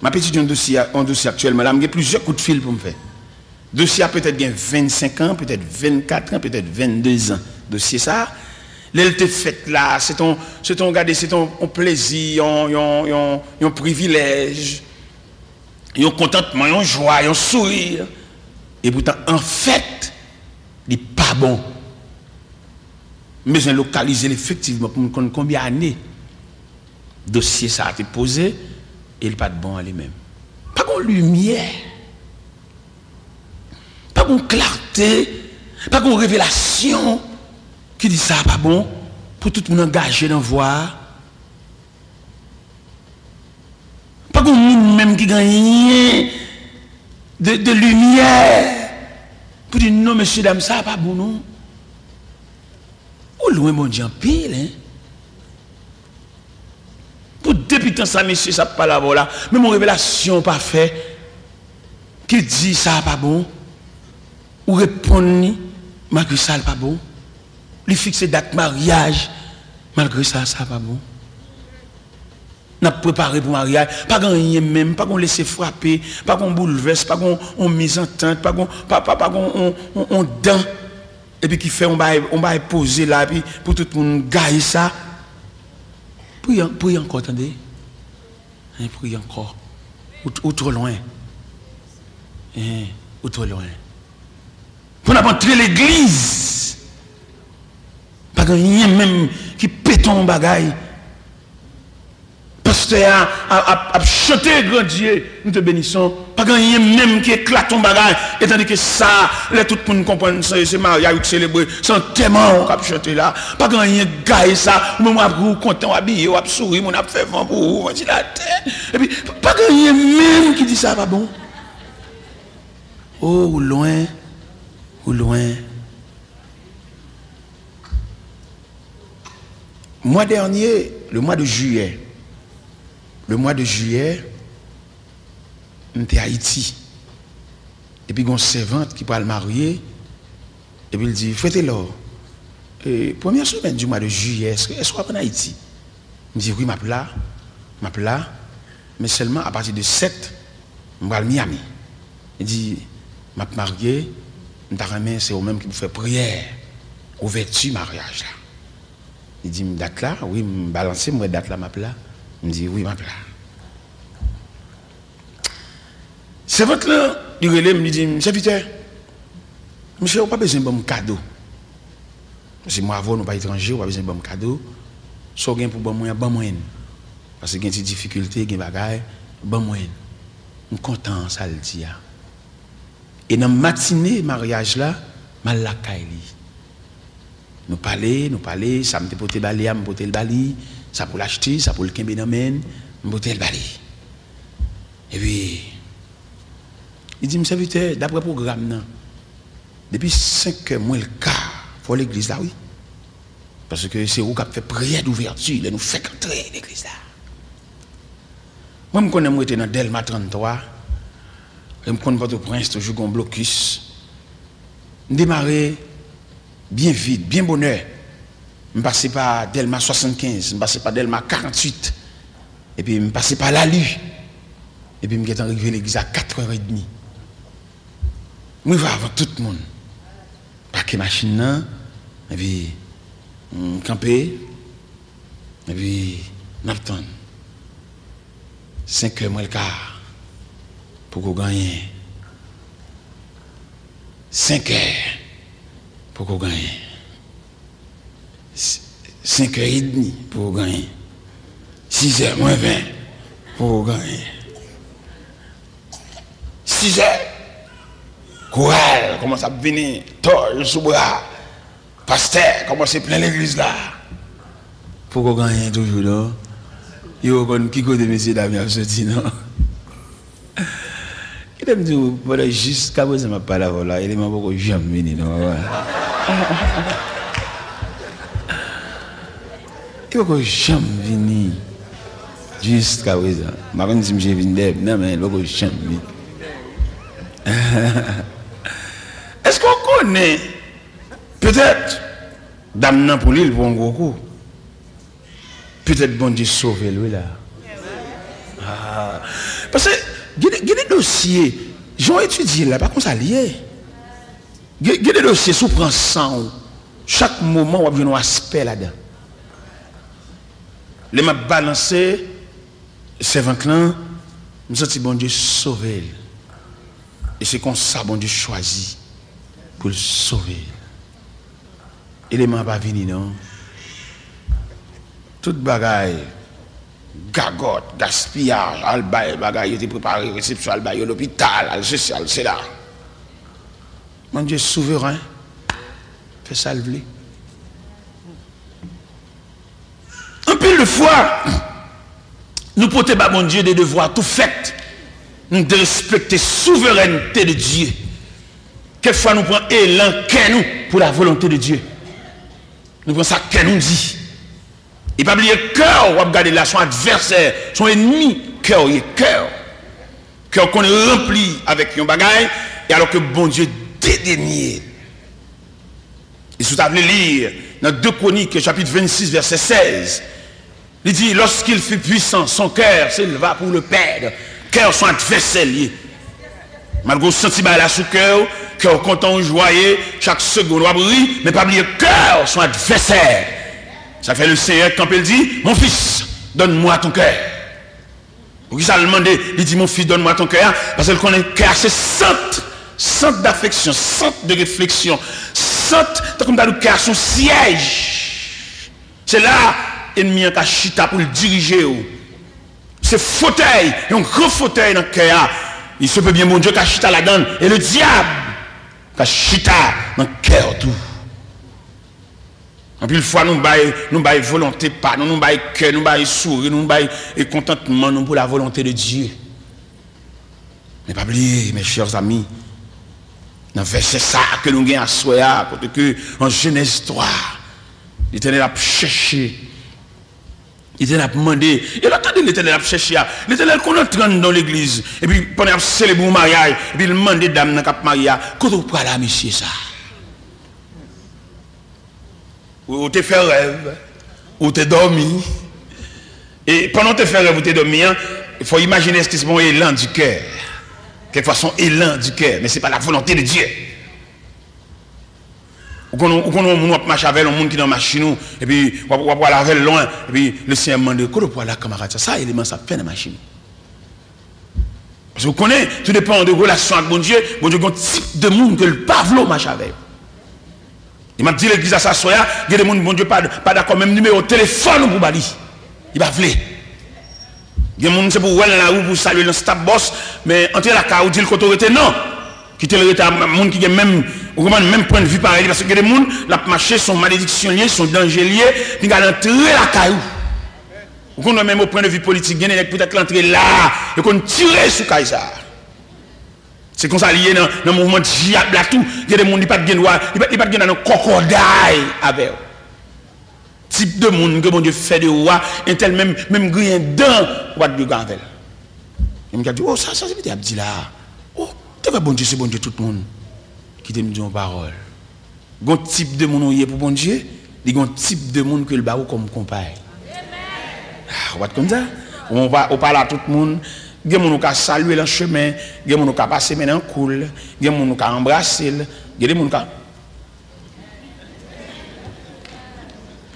M ap etidye yon dosye, yon dosye aktyèlman la, m gen plizyè kout fil pou m fè. Dosye a petèt gen vennsenk an, petèt vennkat an, petèt venndezan. Dosye sa a, lè l te fèt la, se t on, se t on, gade, se t on, on plezi, yon, yon, yon, yon privilèj. yon kontantman, yon jwa, yon souri. Epoutan, anfèt, li pa bon. M bezwen lokalize l efektivman pou m konn konbyen ane dosye sa a te poze e li pa t bon an li menm. Pa gen limyè, pa gen klate, pa gen revelasyon ki di sa a pa bon pou tout moun angaje nan vwa a. Pa gen moun menm ki gen anyen de, de limyè pou di non, mesye dam, sa a pa bon non. Ou lwen Bondye anpil, en. Pou depi tan sa mesye sa ap pale avè w la, menm yon revelasyon w pa fè ki di sa a pa bon, ou reponn li malgre sa l pa bon. Li fikse dat maryaj malgre sa, sa pa bon. N ap prepare pou maryaj, pa gen anyen menm, pa gen lese frape, pa gen boulvès, pa gen yon mizantant, pa gen, pa, pa, pa gen yon, yon, yon dan. Epi ki fè yon bagay, yon bagay poze la, epi pou tout moun gaye sa. Priye, priye ankò, tande. Hein, priye ankò. Ou, ou twò lwen. Hein, ou twò lwen. Pou n ap antre legliz, pa gen anyen menm ki pete yon bagay. Pastè a ap, ap, ap chante, Grand Dieu, nous te bénissons. Pa gen anyen menm ki eklate yon bagay. Etandike sa, lè tout moun konprann se, se maryaj ou k selebre, se antèman w k ap chante la. Pa gen anyen k gaye sa. Ou menm w ap ri, ou kontan, w abiye, w ap souri, moun ap fè van pou ou, vantilatè. Epi, pa gen anyen menm ki di sa pa bon. Oh, ou lwen, ou lwen. Mwa dènye, le mwa de jiyè, le mwa de jiyè, m te Ayiti. Epi gen yon sèvant ki pral marye, epi l di, Frè Telò, e, premyè semèn di mwa de jiyè, èske, èske w ap ann Ayiti? M di, Wi, m ap la, m ap la, men sèlman apati de sèt, m pral Miami. Li di, M ap marye, m ta renmen se ou menm ki pou fè priyè ouvèti maryaj la. Li di m dat la, wi, m balanse, m wè dat la, m ap la. M di, Wi, m ap la. Sèvant lan, li rele m, li di m, Sèvitè, mesye, ou pa bezwen ban m kado. Paske mwen avè w, nou pa etranje, ou pa bezwen ban m kado. Sa w gen pou ban mwen an, ban mwen l. Paske gen ti difikilte, gen bagay, ban mwen l. M kontan sa l di a. E nan matine maryaj la, m al lakay li. Nou pale, nou pale, sa m te pote ba li a, m pote l ba li, sa pou l achte, sa pou l kenbe nan men l, m pote l ba li. Epi, li di m, Sèvitè, daprè pwogram nan, depi senk è mwen l ka, fò w legliz la, wi. Paske se ou k ap fè priyè douvèti lè nou fèk antre legliz la. Mwen, m konnen m rete nan Dèlma tranntwa, e m konn Pòtoprens toujou gen yon blokis. M demare byen vit, byen bonè. M pase pa Dèlma swasannkenz, m pase pa Dèlma karanntuit, epi m pase pa Lali, epi m gentan rive legliz a katrè edmi. M rive avan tout moun. Pake machin nan, epi m kanpe, epi n ap tann. Senk è mwen l ka, poko gen anyen. Senk è, poko gen anyen. S-, senk è edmi, poko gen anyen. Sis è mwen ven, poko gen anyen. Sis è, koral kòmanse ap vini, tòl sou bra. Pastè kòmanse plen legliz la. Poko gen anyen toujou, non. Yo konn ki kote mesye dam yo ap soti, non. Kite m di w, pandan jiskaprezan m ap pale avè w la, eleman poko janm vini, non, papa. Li poko janm vini. Jiskaprezan. M pa konn si misye vin dèyè m nan, men li poko janm vini. Èske w konnen, petèt, dam nan pou li, l pran yon gwo kou. Petèt Bondye sove l, wi, la. Ah. Paske, gen de, gen de dosye, jan w etidye l la, pa konsa l ye. Gen, gen de dosye, si w pran san w, chak moman w ap jwenn yon aspè ladan. Lè m ap balanse, sèvant lan, M santi Bondye sove l. E se konsa Bondye chwazi pou l sove l. Eleman an pa vini non. Tout bagay, gagòt, gaspiyaj, al bay bagay yo te prepare, resepsyon, al bay yo lopital, al sesi, al sela. Bondye souveren, fè sa l vle. Anpil de fwa, nou pote ba Bondye de devwa tou fèt. Nou derespekte souverènte de Dye. Kèk fwa nou pran elan kè nou pou la volonte de Dye. Nou pran sa kè nou di. E pa bliye kè w w ap gade la, se yon advèsè, se yon ènmi kè w ye, kè w. Kè w konn ranpli avèk yon bagay, e alò ke Bondye dedenye. E si w ta vle li nan de Kwonik, chapit vennsis, vèsè sèz, li di, lorsqu'il fut puissant, son cœur s'éleva pour le perdre. Kè w se yon advèsè l ye. Malgre w santi bagay la sou kè w, kè w kontan, w jwaye, chak segonn w ap ri, men pa bliye kè w se yon advèsè. Sa fè le Senyè kanpe, l di, mon fils, donne-moi ton cœur. Poukisa l mande, li di, mon fils, donne-moi ton cœur? Paske l konnen kè a se sant, sant d'affection, sant de réflexion, sant, tankou m ta di w, kè a se yon syèj. Se la ènmi an ka chita pou l dirije w. Se fotèy, yon gran fotèy nan kè a. Il se peut bien Bondye ka chita ladan l, e le dyab ka chita nan kè w tou. Anpil fwa nou bay, nou bay volonte pa nou, nou bay kè, nou bay souri, nou bay e kontantman nou pou la volonte de Dye. Men pa bliye, mes chers amis, nan vèsè sa a ke nou gen aswè a, kote ke an Jenèz twa, Letènèl ap chèche, Letènèl ap mande, e lè w tande Letènèl ap chèche a, Letènèl konn antre anndan yon legliz, epi pandan y ap selebre yon maryaj, epi l mande dam nan k ap marye a, kote w pral a mesye sa a? Ou, ou te fè rèv, ou te dòmi. E pandan w te fè rèv, ou te dòmi an, fò w imajine èske se pa yon élan du cœur. Kèlkefwa se yon élan du cœur, men se pa la volonté de Dieu. Ou konn, ou konn yon moun w ap mache avè l, yon moun ki nan machin ou, epi w ap, w ap pral avè l lwen, epi Lesenyè mande, kote w pral la kanmarad sa? Sa eleman sa ap fè nan machin ou? Paske w konnen, tou depan de relasyon ak Bondye, Bondye gen yon tip de moun ke l pa vle w mache avè yo. E m ap di legliz la sa aswè a, gen de moun Bondye pa, pa dakò menm nimewo telefòn ou pou ba li. Li pa vle. Gen moun se pou w wè l nan lari, pou w salye l nan Stap Bòs, men antre lakay ou, di l kote w rete, non. Kite l rete a moun ki gen menm, ou konprann, menm pwennvi parèy li, paske gen de moun, l ap mache, se yon malediksyon l ye, se yon danje l ye, pinga l antre lakay ou. Ou konn wè menm o pwen de vi politik, gen de nèg poutèt l antre la, yo konn tire sou kay sa. Se konsa li ye nan, nan mouvman dyab la tou. Gen de moun li pa t gen dwa, li pa, li pa t gen dwa nan kòkòday avè w. Tip de moun ke Bondye fè de ou a, entèl menm, menm griyen dan, ou pa t dwe gen avè l. Gen moun k ap di, o, sa, sa se Pita ap di la. O, te vre Bondye se Bondye tout moun. Kite m di yon pawòl. Gon tip de moun ou ye pou Bondye, li gon tip de moun ke l ba ou kòm konpay. Ah, ou pa t konn sa? Ou pa, ou pa la tout moun. Gen moun ou ka salye l an chemen, gen moun ou ka pase men nan kou l, gen moun ou ka anbrase l, gen de moun ou ka,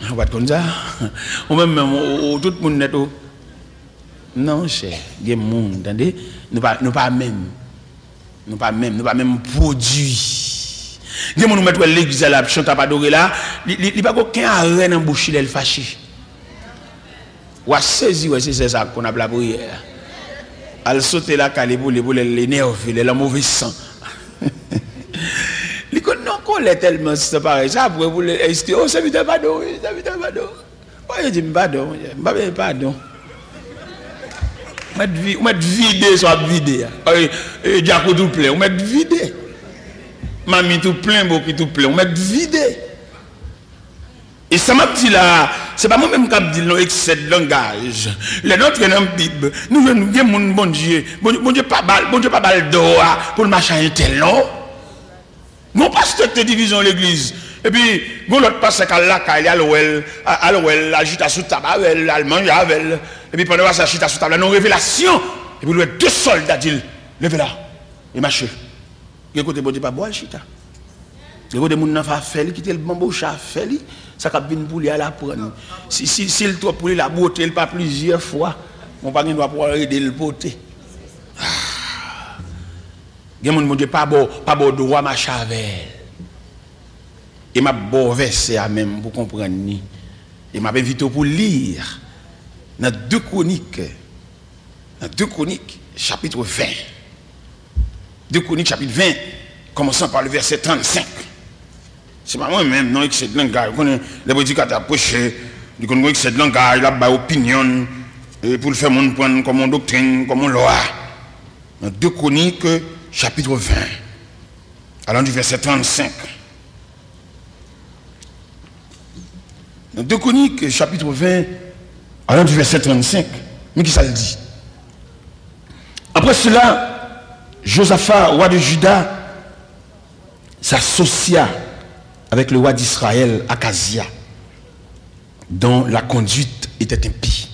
ah, ou pa t konn sa? Ou menm menm, ou, ou, ou tout moun nèt ou. Non, monchè, gen moun, tande, nou pa, nou pa menm. Nou pa menm, nou pa menm pwodui. Gen moun ou mèt wè legliz la, l ap chante, ap adore la, li, li, li pa gen okenn arè nan bouch li lè l fache. W a sezi wè se sè sa k konn ap lapriyè a. Al sote lakay li pou li, pou lè l enève, lè l an move san. Li konn nan kòlè tèlman san parèy sa, apre pou l, èske, o, sèvitè padon, wi, sèvitè padon. Woy, yo di m padon, monchè. M pa bezwen padon. Ou mèt vi-, ou mèt vide sa w ap vide a. Woy, e, djak ou tou plen, ou mèt vide. Mamit ou plen, bokit ou plen, ou mèt vide. E sa m ap di la a, se pa mwen menm k ap di l non, eksè de langaj. Lè n antre nan Bib, nou jwenn gen moun Bondye, Bondye, Bondye pa ba l, Bondye pa ba l dwa pou l mache ak entèl non. Gon pastè k te dirize yon legliz, epi gon lòt pastè k al lakay li, al wè l, a-, al wè l, al chita sou tab avè l, al manje avè l. Epi pandan pastè a chita sou tab la, nan yon revelasyon, epi l wè de sòlda di l, leve la, e mache. Gen kote Bondye pa ba w al chita. Gen kote moun nan fè afè li, kite l banboche afè li, sa k ap vin pou li a, l ap pran. Si, si, si l twòp pou li, l ap bwote l pa plizyè fwa. Bon, pa gen dwa pou w al ede l pote. Gen moun Bondye pa ba w, pa ba w dwa mache avè l. E m ap ba w vèsè a menm pou w konprann li. E m ap envite w pou w li nan de Kwonik, nan de Kwonik, chapit ven. De Kwonik, chapit ven, kòmansan pa le vèsè trannsenk. Se pa mwen menm, non, eksè de langaj. Ou konnen, lè predikatè ap preche, li konn gen eksè de langaj, l ap bay opinyon l, e pou l fè moun pran l kòm yon doktrin, kòm yon lwa. Nan de Kwonik, chapit ven, allant du verset trannsenk. Nan de Kwonik, chapit ven, allant du verset trannsenk, men ki sa l di. Après cela, Josaphat, roi de Juda, s'associa avec le roi d'Israël, Akazia, dont la conduite était impie.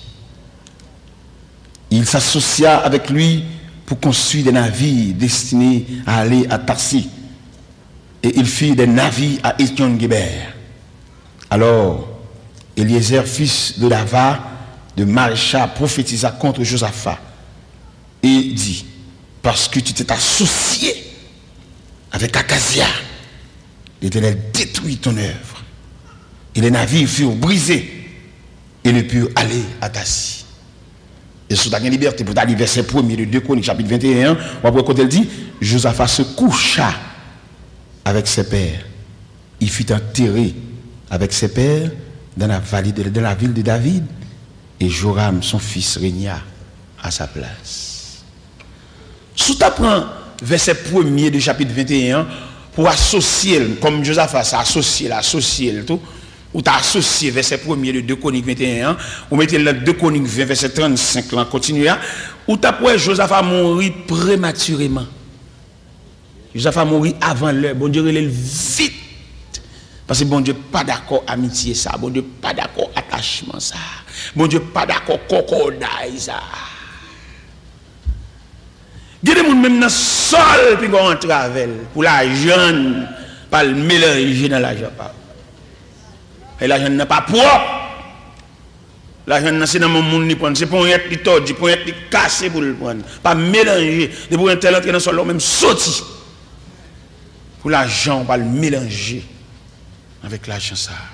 Il s'associa avec lui pour construire des navires destinés à aller à Tarsis. Et ils firent des navires à Ézion-Guébër. Alors, Éliézer, fils de Dava, de Marécha, prophétisa contre Josaphat et dit, parce que tu t'es associé avec Akazia, l'Éternel détruit ton œuvre. Et les navires furent brisés et ne purent aller à Tarsis. E si w ta gen libète pou w ta li vèsè premye de de Kwonik, chapit venteyen an, w ap wè kote l di, Josaphat se coucha avec ses pères. Il fut enterré avec ses pères dans la vallée de, dans la ville de David, et Joram, son fils, régna à sa place. Si w ta pran vèsè premye de chapit venteyen an pou w asosye l, kòm Josaphat sa asosye l, asosye l tou, ou ta asosye vèsè premye de de Kwonik venteyen an, ou mete l nan de Kwonik ven, vèsè trannsenk lan, kontinye a, ou t ap wè Josaphat mouri prematireman. Josaphat mouri avan lè. Bondye rele l vit. Paske Bondye pa dakò amitye sa. Bondye pa dakò atachman sa. Bondye pa dakò kòkòday sa. Gen de moun menm nan sòl pinga w antre avè l pou lajan l pa al melanje nan lajan pa w. E lajan nan pa pwòp. Lajan nan se nan men moun li pran l. Se ponyèt li tòdi, ponyèt li kase pou l pran l. Pa melanje. Depi w entèl antre nan sòl la, ou menm soti. Pou lajan w pa al melanje avèk lajan sa a.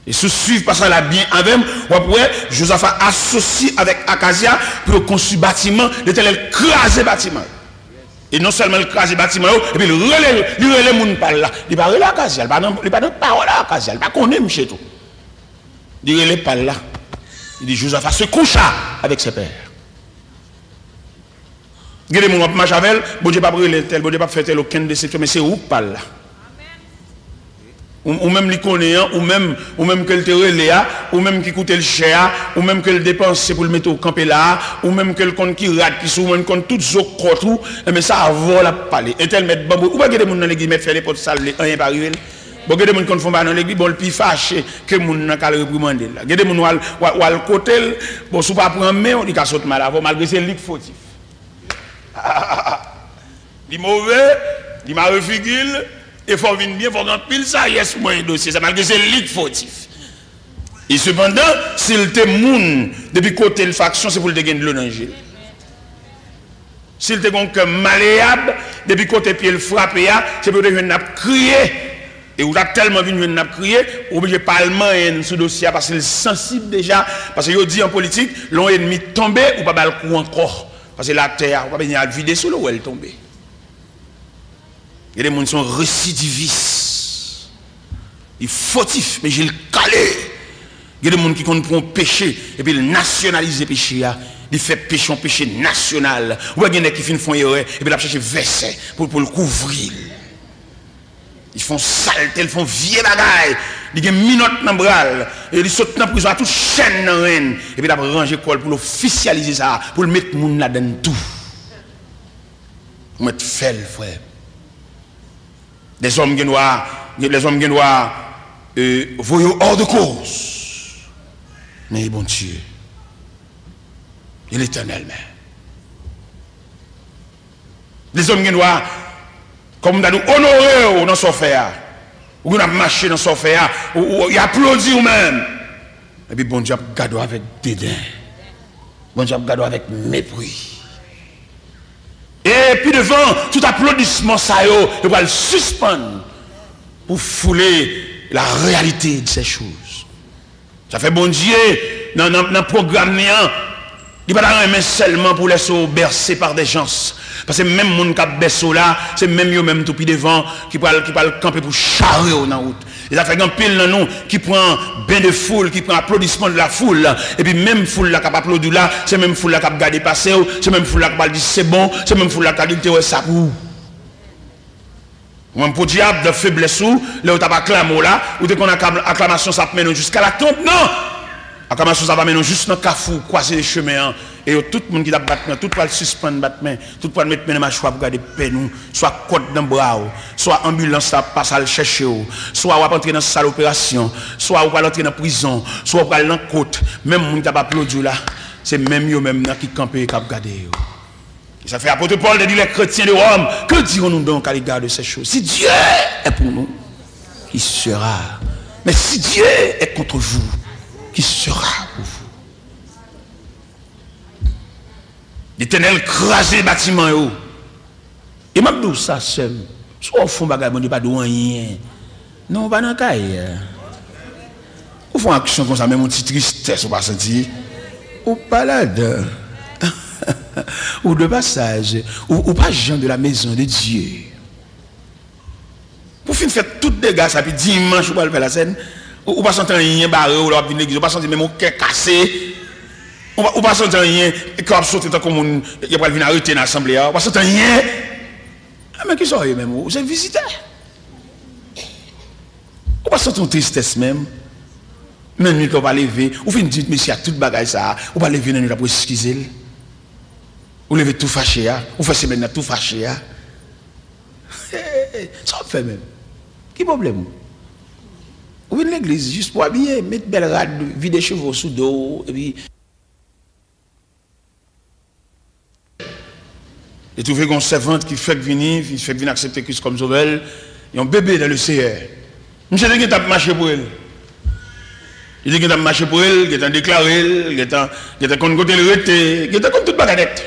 E si w swiv pasaj la byen avè m, w ap wè Josafat asosye avèk Akazya pou yo konstwi batiman, Letènèl kraze batiman yo. E non sèlman l kraze batiman yo, epi l rele, li rele moun pa l la. Li pa rele Akazya, li pa nan, li pa nan pawòl a Akazya, li pa konnen misye tou. Li rele pa l la. Li di, Josaphat se coucha avec ses pères. Gen de moun w ap mache avè l, Bondye p ap rele tèl, Bondye p ap fè tèl okenn desepsyon, men se ou k pa l la. Ou, ou menm li konnen an, ou menm, ou menm ke l te rele a, ou menm ki koute l chè a, ou menm ke l depanse pou l mete w kanpe la a, ou menm ke l konn ki rad ki sou ou, ou menm konn tout zo kòt ou, enben se avè w l ap pale. Entèl mèt banbou, ou pa gen de moun nan legliz mèt fè nenpòt sa l vle, anyen pa rive l. Bon, gen de moun konn fè yon bagay nan legliz, bon, l pi fache ke moun nan k al reprimande l la. Gen de moun w al, w al, w al kote l, bon, si w pa pran men w, li ka sot mal avè w, malgre se li k fotif. Li move, li mare figi l, e fò w vin byen, fò w gen anpil sajès pou mwen dosye sa, malgre se li k fotif. E sepandan, si l te moun, depi kote l faksyon, se pou l te gen dlo nan je l. Si l te gen yon kè maleyab, depi kote pye l frape a, se pou yo te jwenn l ap kriye. E ou ta tèlman vin jwenn l ap kriye, ou oblije pa al manyen l sou dosye a, paske l sansib deja. Paske yo di an politik, lè yon ènmi tonbe, ou pa ba l kou ankò. Paske latè a, ou pa bezwen al vide sou l, ou wè l tonbe. Gen de moun se yon residivis. Li fotif, men je l kale. Gen de moun ki konn pran yon peche, epi l nasyonalize peche a. Li fè peche yon peche nasyonal. Ou wè gen nèg ki fin fè yon erè, epi l ap chèche vèsè pou, pou l kouvri l. Li fè yon salte, li fè yon vye bagay. Li gen minòt nan bra l. E li sot nan prizon a tout chèn nan ren l. Epi l ap ranje kò l pou l ofisyalize sa, pou l met moun ladan l tou. Ou mèt fè l, frè. Lèzòm gen dwa, lèzòm gen dwa, euh, voye w hors de cause. Men e Bondye, e Letènèl menm. Lèzòm gen dwa, kòm m ta di w, onore w nan sa w fè a. Ou gen dwa ap mache nan sa w fè a, ou, ou, y aplodi w menm. Epi Bondye ap gade w avèk deden. Bondye ap gade w avèk mepri. E pi devan, tout aplodisman sa yo, yo pral sispann pou foule la réalité de ces choses. Sa fè Bondye, nan, nan, nan pwogram li an, li pa ta renmen sèlman pou lèse w bèse pa dè jans. Paske menm moun k ap bèse w la, se menm yo menm tou pi devan ki pral, ki pral kanpe pou chare w nan wout. E sa fè gen anpil nan nou ki pran bain de foule, ki pran applaudissement de la foule. Epi menm foul la k ap aplodi w la, se menm foul la k ap gade pase w, se menm foul la k ap di se bon, se menm foul la k ap di l te wè sa pou ou. Ou menm podyab, nan feblès ou, lè yo t ap aklame w la, ou te konn aklam-, aklamasyon sa ap mennen w jiska latonb? Non! Aklamasyon sa va mennen w jis nan kafou, kwaze de chemen an. E yo, tout moun ki t ap bat men, tout pral sispann bat men, tout pral met men nan machwa pou gade pèn ou, swa kòd nan bra w, swa anbilans la ap pase al chèche w, swa w ap antre nan sal operasyon, swa ou pral antre nan prizon, swa ou pral nan kot. Menm moun ki t ap aplodi w la, se menm yo menm nan ki kanpe, k ap gade yo. E sa fè apot Pòl te di les chrétiens de Rome, que dirons-nous donc à l'égard de ces choses? Si Dieu est pour nous, qui sera? Mais si Dieu est contre vous, qui sera pour vous? Letènèl kraze batiman yo. E m ap di w sa, sè m, si w fè yon bagay, Bondye pa di w anyen. Non, ou pa nan kay. Ou fè yon aksyon konsa, menm yon ti tristès ou pa santi. Ou pa ladan. Ou de passage. Ou, ou pa jan de la maison de Dieu. Pou fin fè tout dega sa, epi dimanch ou pral fè lasèn, ou, ou pa santi anyen bare w lè w ap vin legliz, ou pa santi menm yon kè kase, ou pa, ou pa santi anyen, kè w ap sote tankou moun y ap pral vin arete nan asanble a, ou pa santi anyen. A, men kisa w ye menm? Ou se vizitè. Ou pa santi yon tristès menm? Nan nwit la ou pa leve, ou fin di mesye a tout bagay sa a, ou pa leve nan nwit la pou eskize l. Ou leve tou fache a, ou fè semèn nan tou fache a. Sa w ap fè menm? Ki pwoblèm ou? Ou vin legliz jis pou abiye, met bèl rad, vide cheve w sou do w, epi. Li twouve gen yon sèvant ki fèk vini, ki fèk vin aksepte Kris kòm sovè l, yon bebe dans le Seigneur. Misye te gentan ap mache pou el. Li te gentan ap mache pou el, gentan deklare l, gentan, gentan konn kote l rete, gentan konn tout bagay nèt.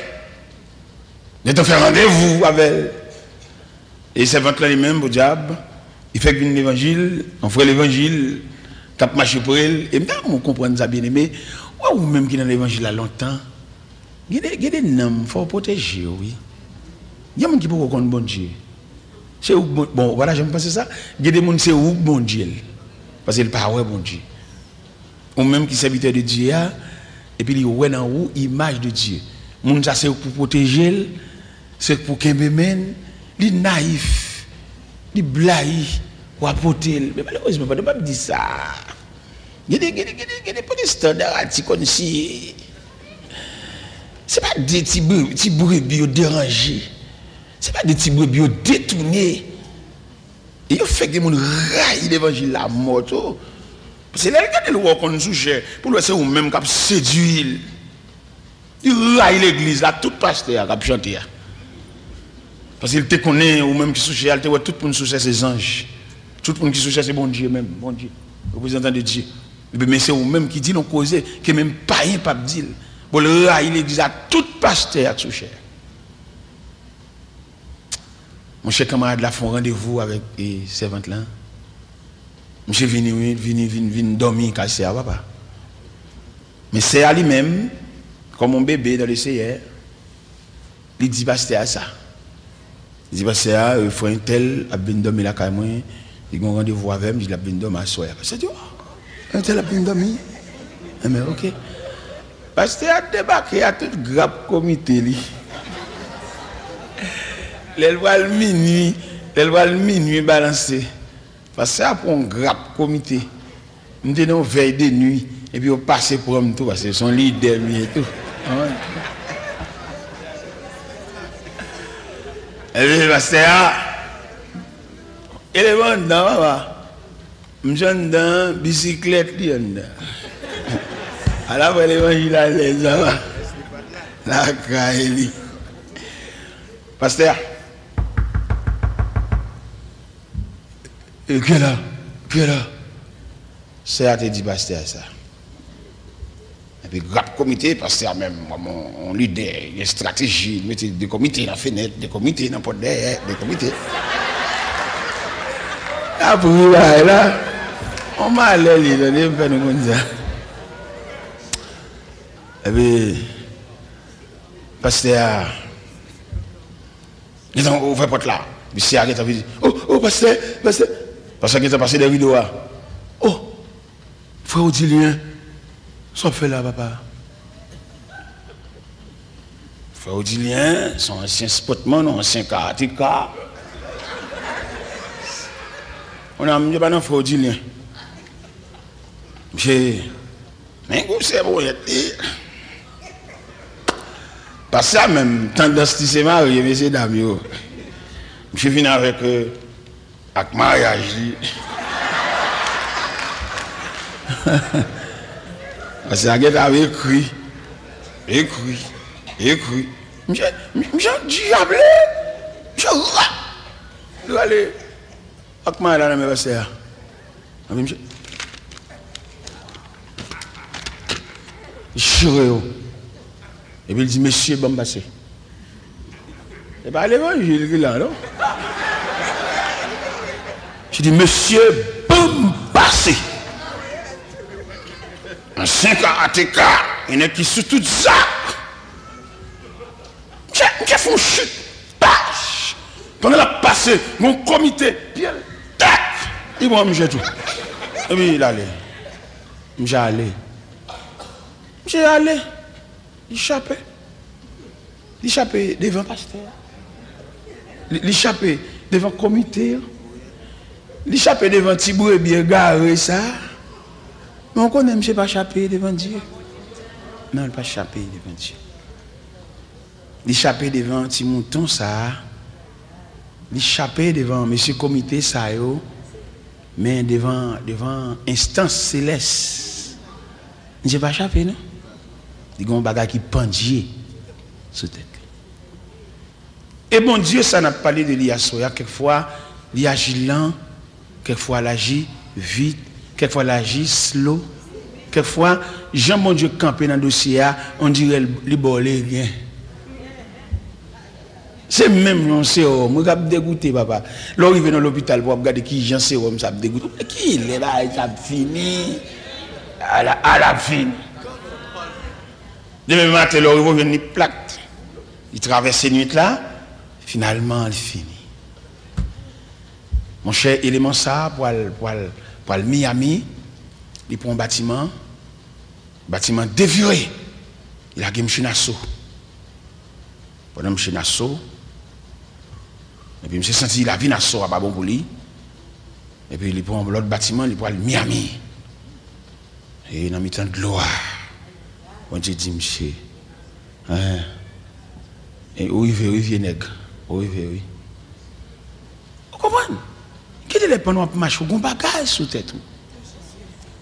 Gentan fè randevou avè l. E sèvant lan li menm, podyab, li fèk vin levanjil, yon frè levanjil, k ap mache pre l. E m ta renmen w konprann sa, byeneme. Ou wè ou menm ki nan levanjil la lontan, gen de, gen de nanm, fò w pwoteje yo, wi. Gen moun ki poko konn Bondye. Se ou k Bon-, bon, ou pa ta janm panse sa? Gen de moun se ou k Bondye l. Paske l pa wè Bondye. Ou menm ki sèvitè de Dye a, epi li wè nan ou imaj de Dye. Moun sa se ou k pou pwoteje l, se ou k pou kenbe men l, li nayif, li blayi, w a pote l. Men malerezman, pandan m ap di sa, gen de, gen de, gen de, gen de pwotestan darati kòmsi se pa de ti bre-, ti brebi yo deranje, se pa de ti brebi yo detounen. E yo fè gen moun rayi levanjil la mò tou. Paske lè l gade l wè w konn sou chè, pou l wè se ou menm k ap sedui l. Li rayi legliz la, tout pastè a k ap chante a. Paske l te konnen ou menm ki sou chè a, l te wè tout moun sou chè se zanj. Tout moun ki sou chè se Bondye menm, Bondye, reprezantan de Dye. Epi men se ou menm ki di l yon koze ke menm payen p ap di l. Bon, l rayi legliz la, tout pastè a k sou chè a. Monchè, kanmarad la fè yon randevou avèk, e, sèvant lan. Misye vini, wi, vini, vin, vin dòmi kay sè a, papa. Men sè a li menm, kòm yon bebe dans le Seigneur, li di pastè a sa. Li di pastè a, e, frè entèl ap vin dòmi lakay mwen, li gen yon randevou avè m, li di l ap vin dòmi aswè a. Pastè di, o, entèl ap vin dòmi? Enben, oke. Pastè a debake a tout grap komite li. Lè l pral minui, lè l pral minui balanse, pastè a pran yon grap komite. M te nan yon vèy de nui, epi yo pase pran m tou, paske se yon lidè m ye tou. Epi pastè a, e leve anndan, papa. Misye anndan, bisiklèt li anndan. Ala fè levanjil alèz, papa. Lakay li. Pastè a. E kè la, kè la. Sè a te di pastè a sa. Epi rap komite, pastè a menm, kòm yon, yon lidè, gen estrateji, li mete de komite nan fenèt, de komite nan pòt dèyè, de komite. Apre bagay la, yon malè li, tande, m fè nou konn sa. Epi, pastè a, gentan ouvè pòt la. Misye a gentan vin di, "O, o, pastè, pastè." Pastè a gentan pase dèyè rido a. "O, frè Odilien, sa w ap fè la, papa?" Frè Odilien, se yon ansyen spòtmann, yon ansyen karateka. Kounye a, misye pa nan frè Odilien. Misye, men gwosè ponyèt li. Pastè a menm, tandans li se marye, mesye dam yo. Misye vin avèk, euh, ak maryaj li. Pastè a gentan ap ekri, ekri, ekri. Misye, misye dyable, misye rale. Li rale ak maryaj la nan men pastè a. Epi misye chire yo. Epi l di, "Mesye, ban m pase." E pa levanjil ki la, non. Misye di, "Mesye, ban m pase." Ansyen karateka, yon nèg ki sou tout zak. Misye, misye fè yon chit. Pach! Pandan l ap pase, yon komite, pye l, tak! Li pran misye tou. Epi l ale. Misye ale. Misye ale. Li chape. Li chape devan pastè a. Li, li chape devan komite an. Li chape devan ti brebi egare sa a. Men w konnen misye pa chape devan Dye. Non, li pa chape devan Dye. Li chape devan ti mouton sa a. Li chape devan mesye komite sa yo. Men devan, devan enstans selès, misye pa chape, non. Li gen yon bagay ki pandye sou tèt li. E Bondye sa n ap pale de li aswè a, kèk fwa, li aji lan, kèk fwa, l aji vit, kèk fwa, l aji slow, kèk fwa, jan Bondye kanpe nan dosye a, on dirè li ba w legen. Se menm yon sewòm, wi, k ap degoute, papa. Lè w rive nan lopital pou w ap gade ki jan sewòm sa ap degoute. Kilè bagay sa ap fini? Ala, ala ap fini. Demen maten, lè w rive, w jwenn li plat. Li travèse nwit la, finalman, li fini. Monchè, eleman sa a pral, pral, pral Miami, li pran yon batiman, batiman devire, li lage misye Naso. Pandan misye Naso, epi misye santi lavi Naso a pa bon pou li, epi li pran yon lòt batiman, li pral Miami. E nan mitan dlo a, Bondye di misye, en, e ou rive wi, vye nèg, ou rive wi. Ou konprann? Gen de lè pandan w ap mache, w gen yon bagay sou tèt ou.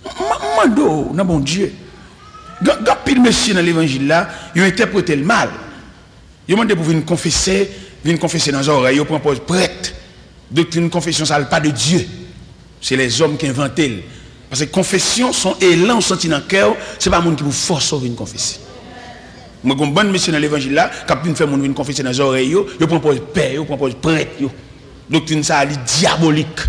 M, m mande w nan Bondye. Gen, gen anpil mesye nan levanjil la, yo entèprete l mal. Yo mande pou vin konfese, vin konfese nan zòrèy, yo pran pòz prèt. Doktrin konfesyon sa a, l pa de Dye. Se lèzòm ki envante l. Paske konfesyon se yon elan w santi nan kè w, se pa moun ki pou fòse w vin konfese. Mwen gen yon bann mesye nan levanjil la k ap vin fè moun vin konfese nan zòrèy yo, yo pran pòz pè yo, pran pòz prèt yo. Doktrin sa a, li dyabolik.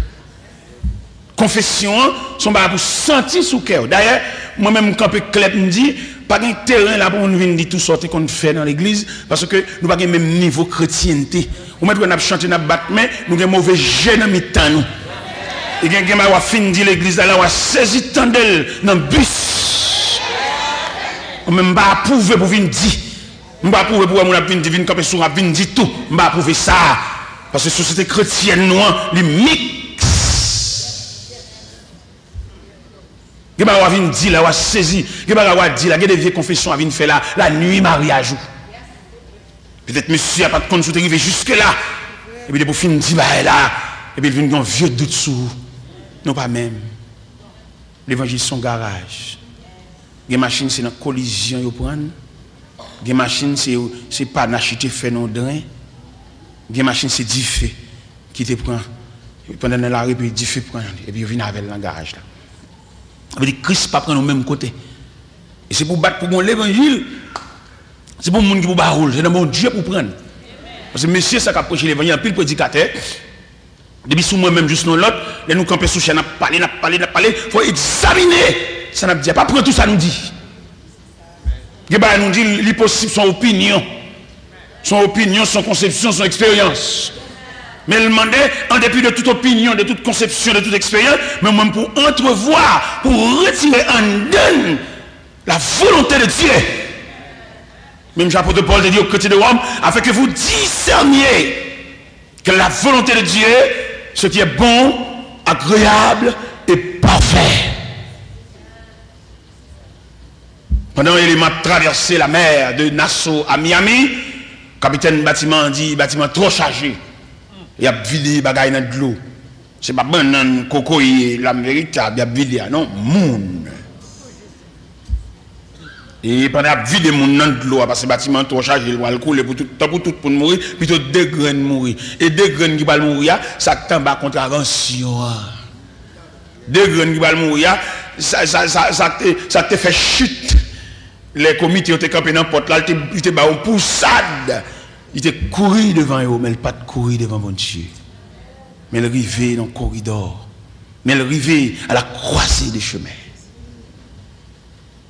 Konfesyon an, se yon bagay pou santi sou kè w. Dayè, mwen menm, m kanpe klè, m di, pa gen teren la pou moun vin di tou sa w te konn fè nan legliz, paske nou pa gen menm nivo kretyente. Ou mèt wè n ap chante, n ap bat men, nou gen move je nan mitan nou. E gen, gen bagay w ap fin di legliz la, la w a sezi tande l nan bis. Mwen menm, m pa apwouve pou vin di. M pa apwouve pou wè moun ap vin di, vin kanpe sou, ap vin di tou. M pa apwouve sa. Paske sosyete kretyèn nou an, li miks. Gen bagay w a vin di la, w a sezi. Gen bagay w a di la, gen de vye konfesyon w a vin fè la, l a nui maryaj ou. Petèt mesye a pa t konn si w te rive jiske la. Epi depi w fin di bagay la, epi l vin gen yon vye dout sou ou. Nou pa menm. Levanjil se yon garaj. Gen machin se nan kolizyon yo pran l. Gen machin se, se panachi te fè nan yon dren. Gen machin se dife ki te pran. Pandan nan lari, epi dife pran, epi yo vin avè l nan garaj la. Sa vle di Kris pa pran nou menm kote. E se pou bat pou gon levanjil, se pou moun ki pou ba w l, se nan Bondye pou pran l. Paske mesye sa k ap preche levanjil, anpil predikatè, depi sou mwen menm jis nan lòt, lè nou kanpe sou chè, n ap pale, n ap pale, n ap pale, fò egzamine sa n ap di a. Pa pran tou sa nou di. Gen bagay nou di, li posib se yon opinyon. Se yon opinyon, se yon konsepsyon, se yon eksperyans. Men l mande, an depi de tout opinyon, de tout konsepsyon, de tout eksperyans, men mwen pou antrevwa, pou retire anndan n la volonte de Dye. Menm jan apot Pòl te di aux chrétiens de Rome, afin que vous discerniez quelle est la volonté de Dieu, ce qui est bon, agréable et parfait. Pandan Elema ap travèse lamè de Nassau a Miami, kapitèn batiman an di batiman twò chaje. Y ap vide bagay nan dlo. Se pa bannann, kokoye, lam veritab, y ap vide a, non, moun. E pandan y ap vide moun nan dlo a, paske batiman an twò chaje, l pral koule pou tout, tankou tout moun mouri, pito de grenn mouri. E de grenn ki pral mouri a, sa k t anba kontravansyon an. De grenn ki pral mouri a, sa, sa, sa, sa k te, sa k te fè chit. Lè komite yo te kanpe nan pòt la, li te, li te ba yo pousad. Li te kouri devan yo, men l pa t kouri devan Bondye. Men l rive nan koridò. Men l rive à la croisée des chemins.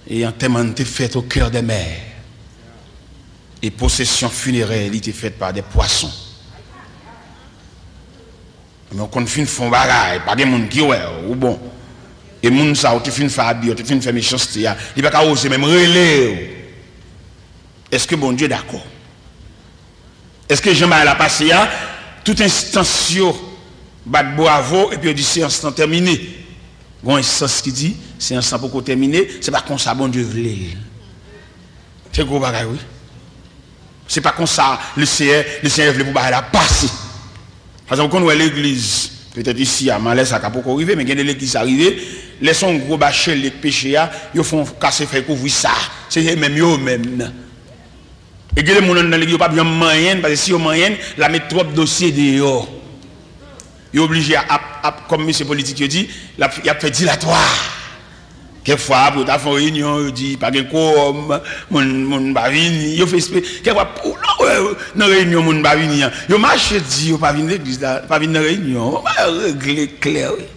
E antèman an te fèt au cœur des mers. E pwosesyon finerè li te fèt pa de pwason. Men w konn fin fè yon bagay, pa gen moun ki wè w, ou bon. E moun sa ou te fin fè abi, ou te fin fè mechanste a, li pa ka oze menm rele w. Èske Bondye dakò? Èske jan bagay la pase a, tout enstans yo bat bwavo epi yo di seyans lan tèmine? Gon enstans ki di seyans lan poko tèmine, se pa konsa Bondye vle l. Se gwo bagay, wi. Se pa konsa Lesenyè, Lesenyè vle pou bagay la pase. Paske ou konn wè legliz, petèt isi a, malè sa ka poko rive, men gen de legliz sa rive, lè se yon gwo bacheli k peche a, yo fè yon kase fèy kouvri sa. Se yo menm, yo menm nan. E gen de moun anndan legliz, yo p ap janm manyen, paske si yo manyen, l ap met twòp dosye deyò. Yo oblije ap, ap, kòm mesye politik yo di, l ap, y ap fè dilatwa. Kèk fwa, pou yo ta fè yon reyinyon, yo di pa gen kowòm, moun, moun pa vini. Yo fè espre, kèk fwa, pou, nan, nan reyinyon moun pa vini an, yo mache di yo pa vin legliz la, pa vin nan reyinyon. Yo regle klè, wi.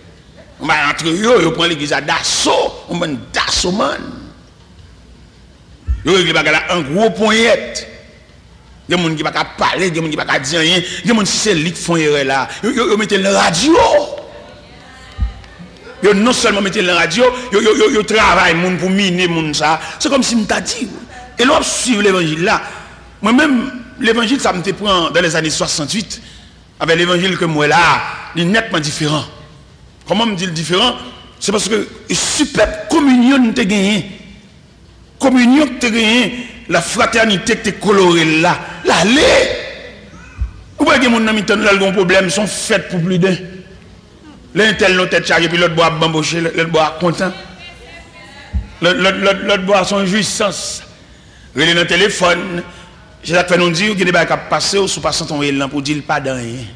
Yo antre yo, yo pran legliz la daso, yon bann dasomann. Yo regle bagay la an gwo ponyèt. Gen moun ki pa ka pale, gen moun ki pa ka di anyen, gen moun si se li k fè yon erè la, yo, yo, yo mete l nan radyo. Yo non sèlman mete l nan radyo, yo, yo, yo, yo travay moun pou mine moun sa. Se kòmsi m ta di w. E lè w ap swiv levanjil la, mwen menm, levanjil sa m te pran dans les années soixante-huit, avèk levanjil ke m wè la a, li nètman diferan. Kòman m di l diferan? Se paske sipèb kominyon n te genyen. Kominyon k te genyen, lafratènite k te kolore l la, l ale. Ou pa gen moun nan mitan n, lè l gen yon pwoblèm, se yon fèt pou pliden. Lè entèl nan tèt chaje, epi lòt bò a ap banboche, lòt bò a kontan. Lòt, lòt, lòt, lòt bò a se yon jwisans. Rele nan telefòn. Se sa k fè nou di w, gen de bagay k ap pase w, si w pa santi w elan pou di l pa de anyen.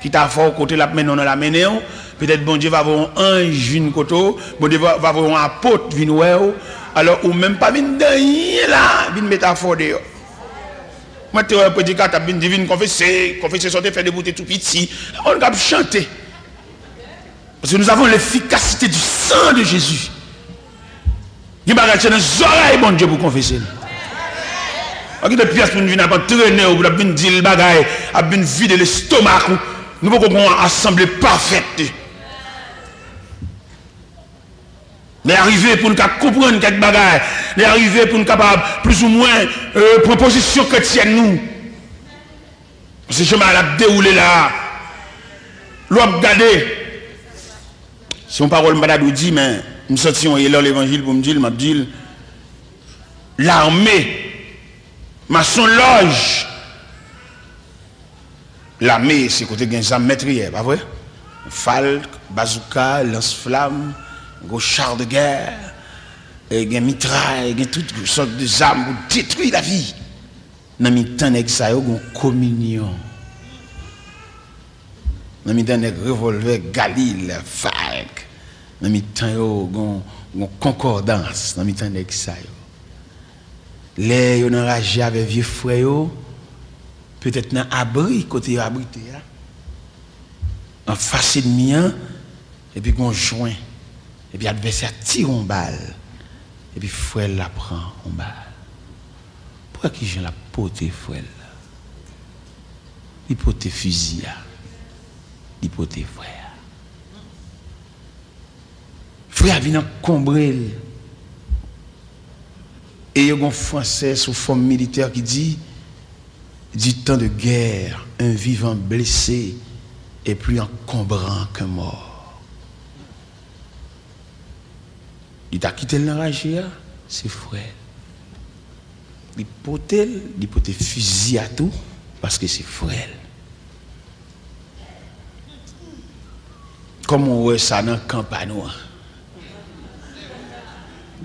Kit a fè w kote l ap mennen w nan l a mennen w, petèt Bondye va voye yon anj vin kote w, Bondye va, va voye yon apot vin wè w, alò ou menm pa vin de anyen la, vin met afè w deyò. Mwen te wè predikatè ap vin di, vin konfese, konfese sa w te fè depi w te tou piti. Moun k ap chante. Parce que nous avons l'efficacité du sang de Jésus. Gen bagay se nan zòrèy Bondye pou konfese l. Pa kite pyès moun vin ap antrene w, pou l ap vin di l bagay, ap vin vide lestomak ou. Nou poko gon asanble pafèt. Lè a rive pou n ka konprann kèk bagay. Lè a rive pou n kapab, plizoumwen, euh, pran pozisyon kretyèn nou. Se jan bagay la ap dewoule la a. Lè w ap gade, se yon pawòl m pa ta dwe di, men m santi yon elan levanjil pou m di l, m ap di l, lame, masonlòj, lame se kote gen zam mètriyè, pa vre? Falk, bazouka, lans flam, gwo char de guerre, e gen mitray, gen tout sòt de zam pou detwi lavi. Nan mitan nèg sa yo, gon kominyon. Nan mitan nèg revòlvè, Galil, Falk, Nan mitan yo, gon, gon konkòdans nan mitan nèg sa yo. Lè yo nan raje avè vye frè yo, petèt nan abri kote yo abrite a, anfas ènmi an, epi gon jwen, epi advèsè a tire yon bal, epi frè l la pran yon bal. Pou wè kijan l ap pote frè l la. Li pote fizi a. Li pote frè a. Frè a vin ankonbre l. E yo gon fransè sou fòm militè ki di, du temps de guerre, un vivant blessé est plus encombrant qu'un mort. Li ta kite l nan raje a, se frè l. Li pote l, li pote fizi a tou, paske se frè l. Kòman w wè sa nan kan pa nou an?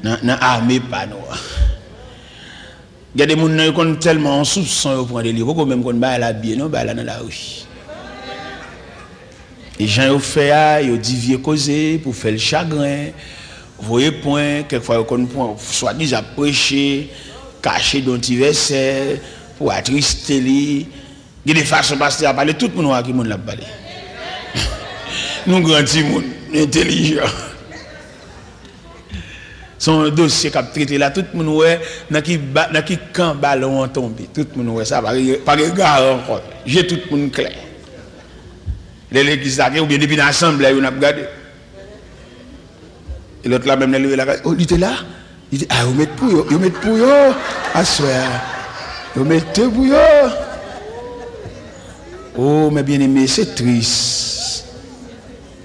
Nan, nan ame pa nou an? Gen de moun nan yo konn tèlman yon soupson yo pran de li, yo poko menm konn bagay la byen non, bagay la nan lari. E jan yo fè a, yo di vye koze pou fè l chagren, voye pwen, kèk fwa yo konn pran, swadizan ap preche, kache de yon ti vèsè pou atriste li. Gen de fason pastè a pale, tout moun wè a ki moun l ap pale. Nou gran timoun, nou entèlijan. Se yon dosye k ap trete la, tout moun wè nan ki ba, nan ki kan balon an tonbe. Tout moun wè sa, pa gen, pa gen egare ankò. Je tout moun klè. Lè legliz la gen, oubyen depi nan asanble a yo n ap gade. E lòt la menm lè l rive lakay, oh, li te la? Li te, ah, yo met pou yo, yo met pou yo aswè a. Yo mete pou yo. Oh, mes bien-aimés, se tris.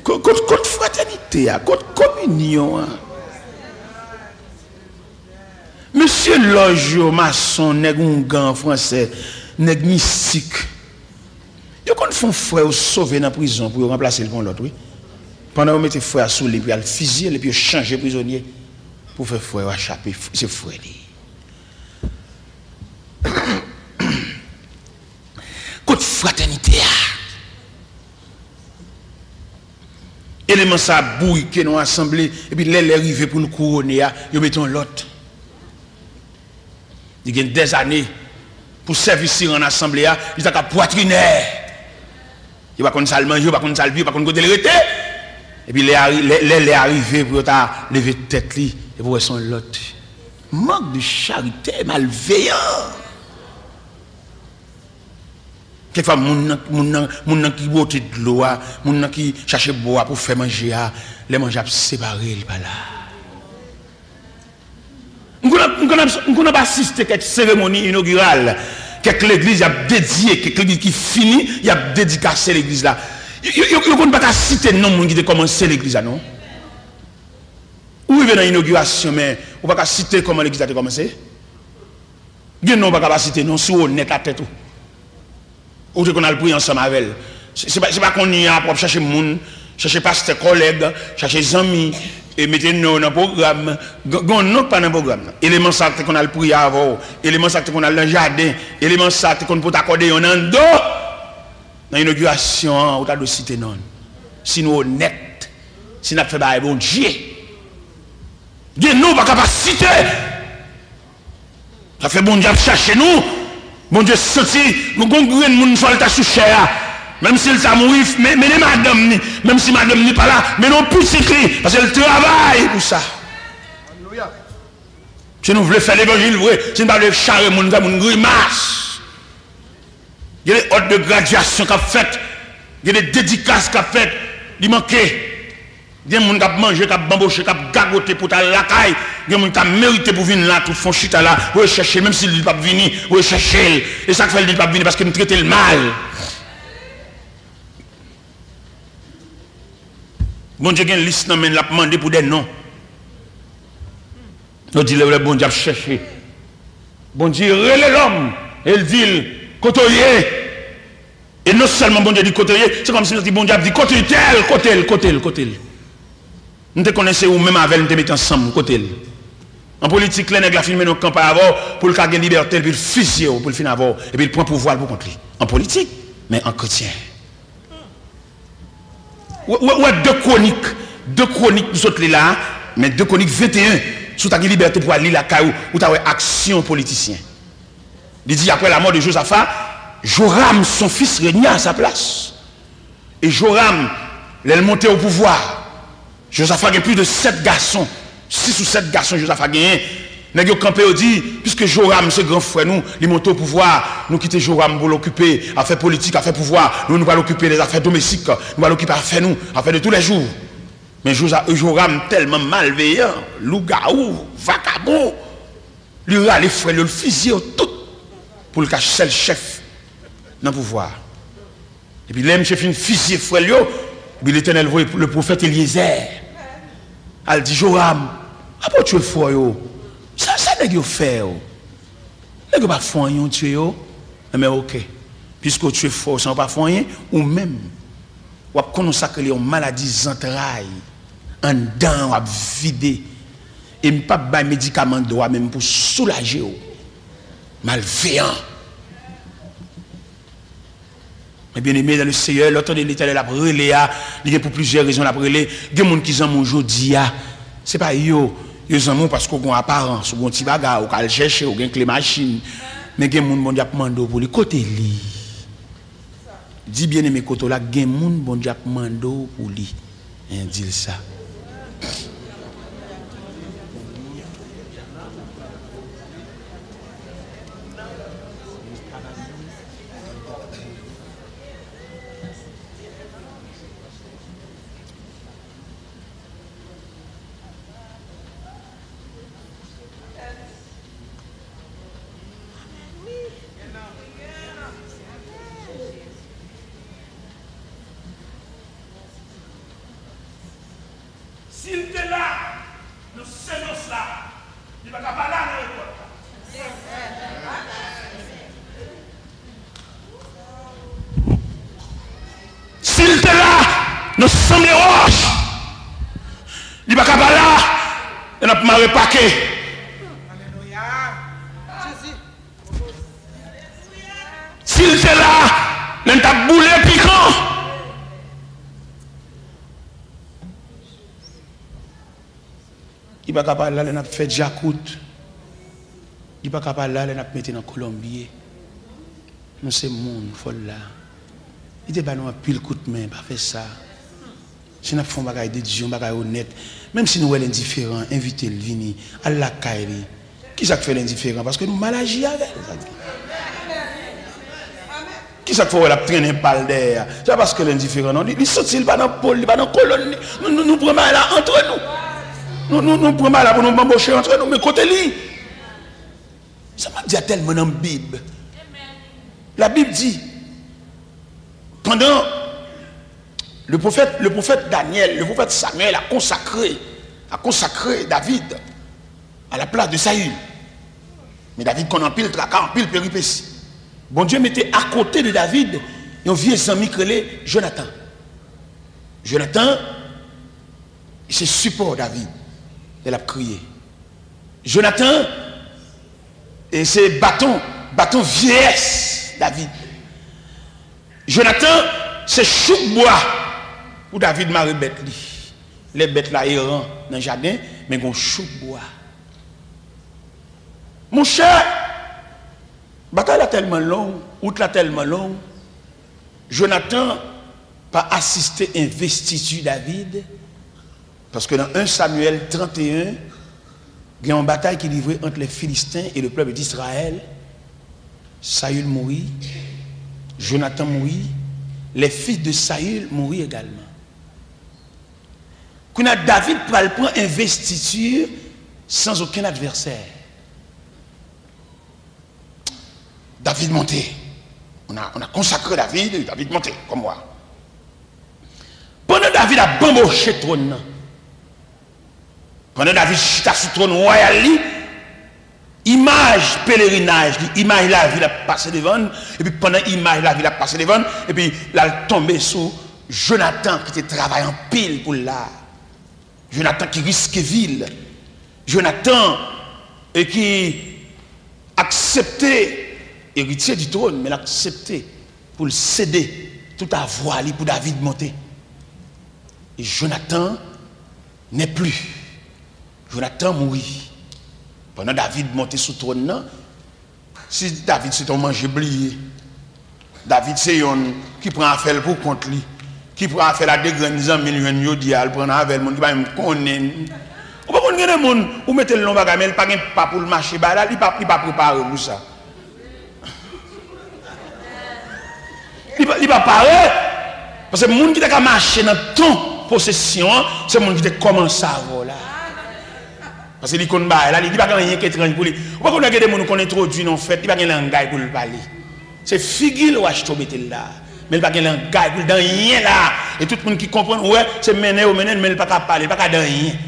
Ko-, kot, kot fratènite a? Kot kominyon an? Mesye lòj yo, mason, nèg oungan fransè, nèg mistik. Yo konn fè yon frè yo sove nan prizon pou yo ranplase l pa yon lòt, wi. Pandan yo mete frè a sou li pou y al fiziye l, epi yo chanje prizonye pou fè frè yo a chape, se frè li. Kot fratènite a? Eleman sa ap bourike nan yon asanble, epi lè lè rive pou l kouwone a, yo mete yon lòt. Li gen dèzane pou sèvis li rann asanble a, li ta ka pwatrinè. Yo pa konn sa l manje, yo pa konn sa l bwè, yo pa konn kote l rete. Epi lè a ri-, lè, lè, lè a rive pou yo ta leve tèt li, epi w wè se yon lòt. Mank de charite, malveyan. Kèkfwa, moun nan, moun nan, moun nan ki wote dlo a, moun nan ki chache bwa pou fè manje a, lè manje ap separe, li pa la. M konn ap, m konn ap, m konn ap asiste kèk seremoni inogiral, kèk legliz y ap dedye, kèk legliz ki fini, y ap dedikase legliz la. Yo, yo, yo, yo konn pa ka site non moun ki te kòmanse legliz la, non. Ou rive nan inogirasyon, men ou pa ka site kòman legliz la te kòmanse. Gen non ou pa ka pa site non, si w onèt a tèt ou. Ou te konn al priye ansanm avè l. Se, se pa, se pa kounye a pou w ap chache moun, chache pastè kòlèg, chache zanmi, e mete non yo nan pwogram. Gen, gen yon non k pa nan pwogram nan. Eleman sa a te konn al priye avè w. Eleman sa a te konn al nan jaden. Eleman sa a te konn pote akòdeyon nan do. Nan inogirasyon an, ou ta dwe site non l. Si nou onèt, si n ap fè bagay Bondye. Gen non ou pa ka pa site. Sa fè Bondye ap chache nou. Bondye santi nou gon grenn moun fò l ta sou chè a. Menm si l ta mouri, men, mennen madanm ni. Menm si madanm ni pa la, mennen yon pitit li. Paske l travay pou sa. Si nou vle fè levanjil vre, si n pa vle chare moun, fè moun grimas. Gen de òd de gradyasyon k ap fèt, gen de dedikas k ap fèt, li manke. Gen moun k ap manje, k ap banboche, k ap gagote pou t al lakay. Gen moun k ta merite pou vin la tou, fè yon chita la, rechèche l, menm si li p ap vini, rechèche l. E sa k fè l di l p ap vini, paske m trete l mal. Bondye gen lis nan men l, l ap mande pou de non. Yo di lè, lè Bondye ap chèche. Bondye rele lòm e l di l, kote w ye? E non sèlman Bondye di kote w ye, se kòmsi m santi Bondye ap di kote tèl, kote l, kote l, kote l. M te konnen se ou menm avè l m te mete ansanm, kote l? An politik, lè nèg la fin mennen yon kanpay avè w, pou l ka gen libète l, epi l fiziye w, pou l fin avè w, epi l pran pouvwa l pou kont li. An politik, men an kretyen. Ou wè, ou wè, ou wè de Kwonik, De Kwonik nou sot li la a, men de Kwonik venteyen, si w ta gen libète pou w al li lakay ou, ou ta wè aksyon politisyen. Li di, après la mort de Josaphat, Joram, son fils, régna à sa place. E Joram, lè l monte o pouvwa, Josaphat gen plis de sèt gason, sis ou sèt gason Josaphat genyen. Nèg yo kanpe, yo di, piske Joram se gran frè nou, li monte o pouvwa, nou kite Joram pou l okipe afè politik, afè pouvwa, nou, nou pral okipe lèzafè domestik, nou pral okipe afè nou, afè de tou lè jou. Men Joza-, Joram tèlman malveyan, lougawou, vakabon, li rale frè l yo, l fizye yo tout pou l ka sèl chèf nan pouvwa a. Epi lè misye fin fizye frè l yo, epi Letènèl voye le pwofèt Elyezè al di Joram, apot yo fè w yo, sa, sa nèg yo fè w? Nèg yo pa fè w anyen, w tiye yo? Enben, oke. Piske w tiye frè w san yo pa fè w anyen, ou menm, w ap konn yon sa k rele yon maladi zantray. Anndan an w ap vide. E m p ap bay medikaman dwa menm pou soulaje w. Malveyan. Men byeneme dan le Seyè, lè w tande Letènèl ap rele a, li gen pou plizyè rezon l ap rele. Gen moun ki zanmi w jodi a, se pa yo, yo zanmi w paske w gen yon aparans, ou gen yon ti bagay, ou ka al chèche, ou gen kle machin. Men gen moun Bondye ap mande w pou li. Kote li? Di byeneme kote w la, gen moun Bondye ap mande w pou li. En, di l sa. Si l te la nan semans la, li pa ka pa la nan rekòt la. Si l te la nan sanble wòch, li pa ka pa la lè n ap mare pake. Si l te la lè n t ap boule pikan, li pa ka pa la lè n ap fè djakout. Li pa ka pa la lè n ap mete nan kolonbye. Nou se moun, fò l la. Li te ba nou anpil kout men, pa fè sa. Si n ap fè yon bagay de Dye, yon bagay onèt, menm si nou wè l endiferan, envite l vini, al lakay li. Kisa k fè l endiferan? Paske nou mal aji avè l, sa di. Kisa k fè w wè l ap trennen pa l dèyè a? Se pa paske l endiferan, non. Li, li santi l pa nan po l, li pa nan kolonn li. Nou, nou, nou pran bagay la antre nou. Nou, nou, nou pran bagay la pou nou banboche antre nou. Men kote li? Sa m ap di a tèlman nan Bib. Labib di, pandan le pwofèt, le pwofèt Danyèl, le pwofèt Samyèl a konsakre, a konsakre David à la place de Saül. Men David konn anpil traka, anpil peripesi. Bondye mete akote de David yon vye zanmi k rele Jonatan. Jonatan, se sipò David lè l ap kriye. Jonatan, e se baton, baton vyeyès David. Jonatan, se chouk bwa pou David mare bèt li. Lè bèt la eran nan jaden, men gen yon chouk bwa. Monchè, batay la tèlman long, wout la tèlman long, Jonatan pa asiste envestiti David, paske nan en Samyèl tranteyen, gen yon batay ki livre ant les Philistins et le peuple d'Israël. Saül mouri, Jonatan mouri, les fils de Saül mouri également. Kounye a, David pral pran envestiti sans aucun adversaire. David monte. On a, on a consacré David, David monte comme roi. Pandan David ap banboche twòn nan, pandan David chita sou twòn wayal li, imaj pelerinaj li, imaj lavil ap pase devan l, epi pandan imaj lavil ap pase devan l, epi l al tonbe sou Jonatan ki te travay anpil pou l la. Jonatan ki riske vi l. Jonatan, e ki aksepte, eritye di twòn, men l aksepte pou l sede tout avwa li pou David monte. E Jonatan N'est plus. Jonatan mouri. Pandan David monte sou twòn nan, si David se te yon manje bliye, David se yonn ki pran afè l pou kont li, ki pran afè l a de grenn zanmi l jwenn jodi a, l pran avè l, moun ki pa menm konnen l. Ou pa konn gen de moun, ou mete l nan yon bagay, men l pa gen pa pou l mache ba la, li pa, li pa prepare pou sa. Li pa, li pa pare. Paske moun ki te ka mache nan ton posesyon an, se moun ki te kòmanse avè w la. Paske li konn bagay la, li, li pa gen anyen ki etranj pou li. Ou pa konn gen de moun ou konn entwodui nan yon fèt, li pa gen langay pou l pale. Se figi l w achte w mete l la. Men l pa gen langay pou l di anyen la. E tout moun ki konprann, ou wè, se mennen yo mennen l, men l pa ka pale, l pa ka di anyen.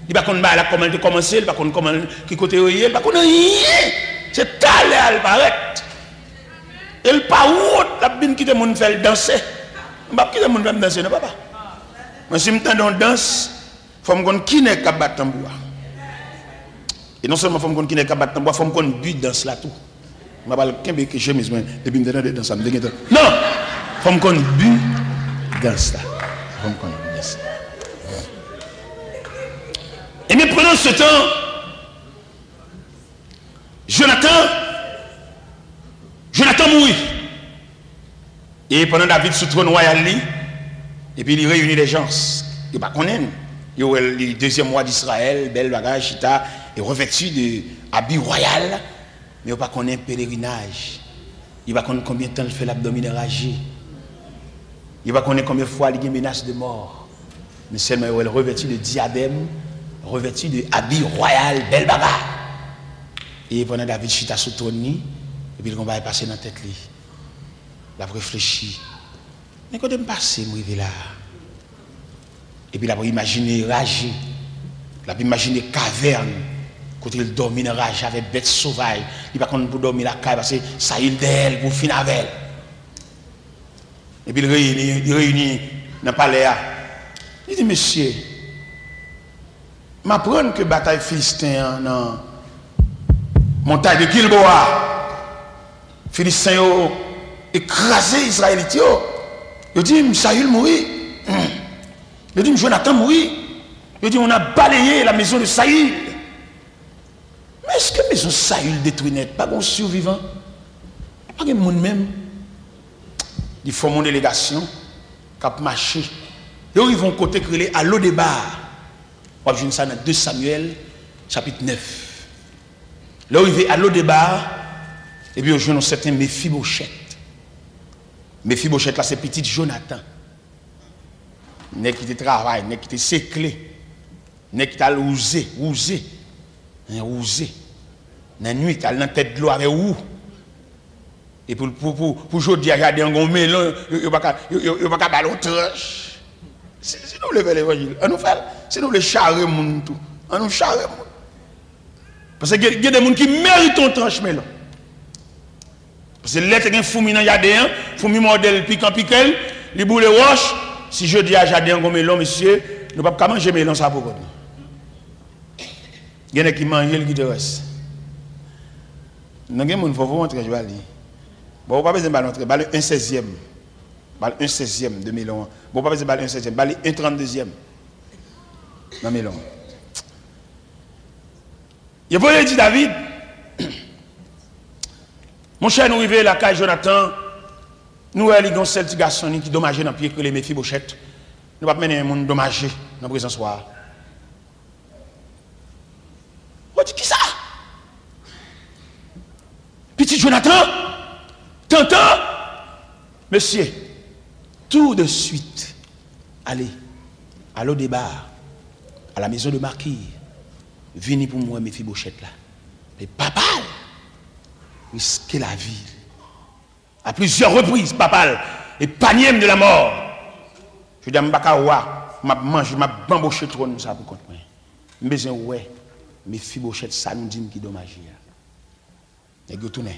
Li pa konn bagay la kòman l te kòmanse, li pa konn kòman, ki kote yo ye, li pa konn anyen. Se talè a l parèt. E l pa wont, l ap vin kite moun fè l danse. M p ap kite moun fè m danse, non, papa. Mwen, si m tande yon dans, fò m konn ki nèg k ap bat tanbou a. E non sèlman fò m konn ki nèg k ap bat tanbou a, fò m konn bi dans la tou. M pa pral kenbe ke chemiz mwen, depi m te tande dans la, m te gentan. Non! Fò m konn bi dans la. Fò m konn bi dans la. Ebyen, pandan se tan, Jonatan, Jonatan mouri. E pandan David sou twòn wayal li, epi li reyini lè jan, yo pa konnen l. Yo wè l, li dezyèm wa d Izrayèl, bèl bagay, chita, e revèti de abi wayal, men yo pa konnen pelerinaj. Yo pa konn konbyen tan l fè l ap dòmi nan raje. Yo pa konnen konbyen fwa li gen menas de mò. Men sèlman yo wè l revèti de dyadèm, revèti de abi wayal, bèl bagay. E pandan David chita sou twòn li, epi l gon bagay pase nan tèt li. L ap reflechi. Men kote m pase, m rive la a? Epi l ap imajine raje. L ap imajine kavèn kote l dòmi nan raje avèk bèt sovaj. Li pa konn pou dòmi lakay paske Sayil dèyè l pou fin avè l. Epi l reyini, li reyini nan palè a. Li di, mesye, m aprann ke batay Filisten an nan montay de Gilboa. Filisten yo kraze Izrayelit yo. Yo di m Sayil mouri. Yo di m Jonatan mouri. Yo di on a balayé la maison de Sayil. Men èske mezon Sayil detwi nèt? Pa gen yon sivivan? Pa gen moun menm? Li fòme yon delegasyon k ap mache. Yo rive yon kote k rele a Lodeba. W ap jwenn sa nan de Samyèl, chapit nèf. Lè yo rive a Lodeba, epi yo jwenn yon sèten Mefibochèt. Mefibochèt la se pitit Jonatan. Nèg ki te travay, nèg ki te sekle, nèg ki t al wouze, wouze, hein, wouze. Nan nwit, al nan tèt dlo avè wou. E pou, pou, pou, pou jodi a, jaden an gon melon, yo, yo pa ka, yo, yo, yo pa ka ba l yon tranch. Si, si nou vle fè levanjil, an nou fè l. Si nou vle chare moun tou, an nou chare moun. Paske gen, gen de moun ki merite yon tranch melon. Paske lè te gen foumi nan jaden an, foumi mòde l, pikan pike l, li boule wòch. Si jodi a jaden an gon melon, mesye, nou p ap ka manje melon sa pou kont nou. Gen nèg ki manje l kite rès. Non, gen moun fò, fò antre jwa li. Bon, ou pa bezwen ba l antre, ba l en sèzyèm. Ba l en sèzyèm de melon an. Bon, ou pa bezwen ba l en sèzyèm, ba li en tranndezyèm nan melon an. Yo voye di David, monchè, nou rive lakay Jonatan, nou wè li gen yon sèl ti gason li ki domaje nan pye k rele Mefibochèt. Nou p ap mennen yon moun domaje nan prezans wa a. Ou di kisa? Pitit Jonatan? Tantan? Mesye, tout de suite, ale a Lodeba, à la maison de Makir, vini pou m wè Mefibochèt la. E papa l riske lavi l. A plizyè repriz, papa l epanye m de la mò. Jodi a, m pa ka wa, m ap manje, m ap banboche twòn sa pou kont mwen. M bezwen wè Mefibochèt sa nou di m ki domaje a. Nèg yo tounen.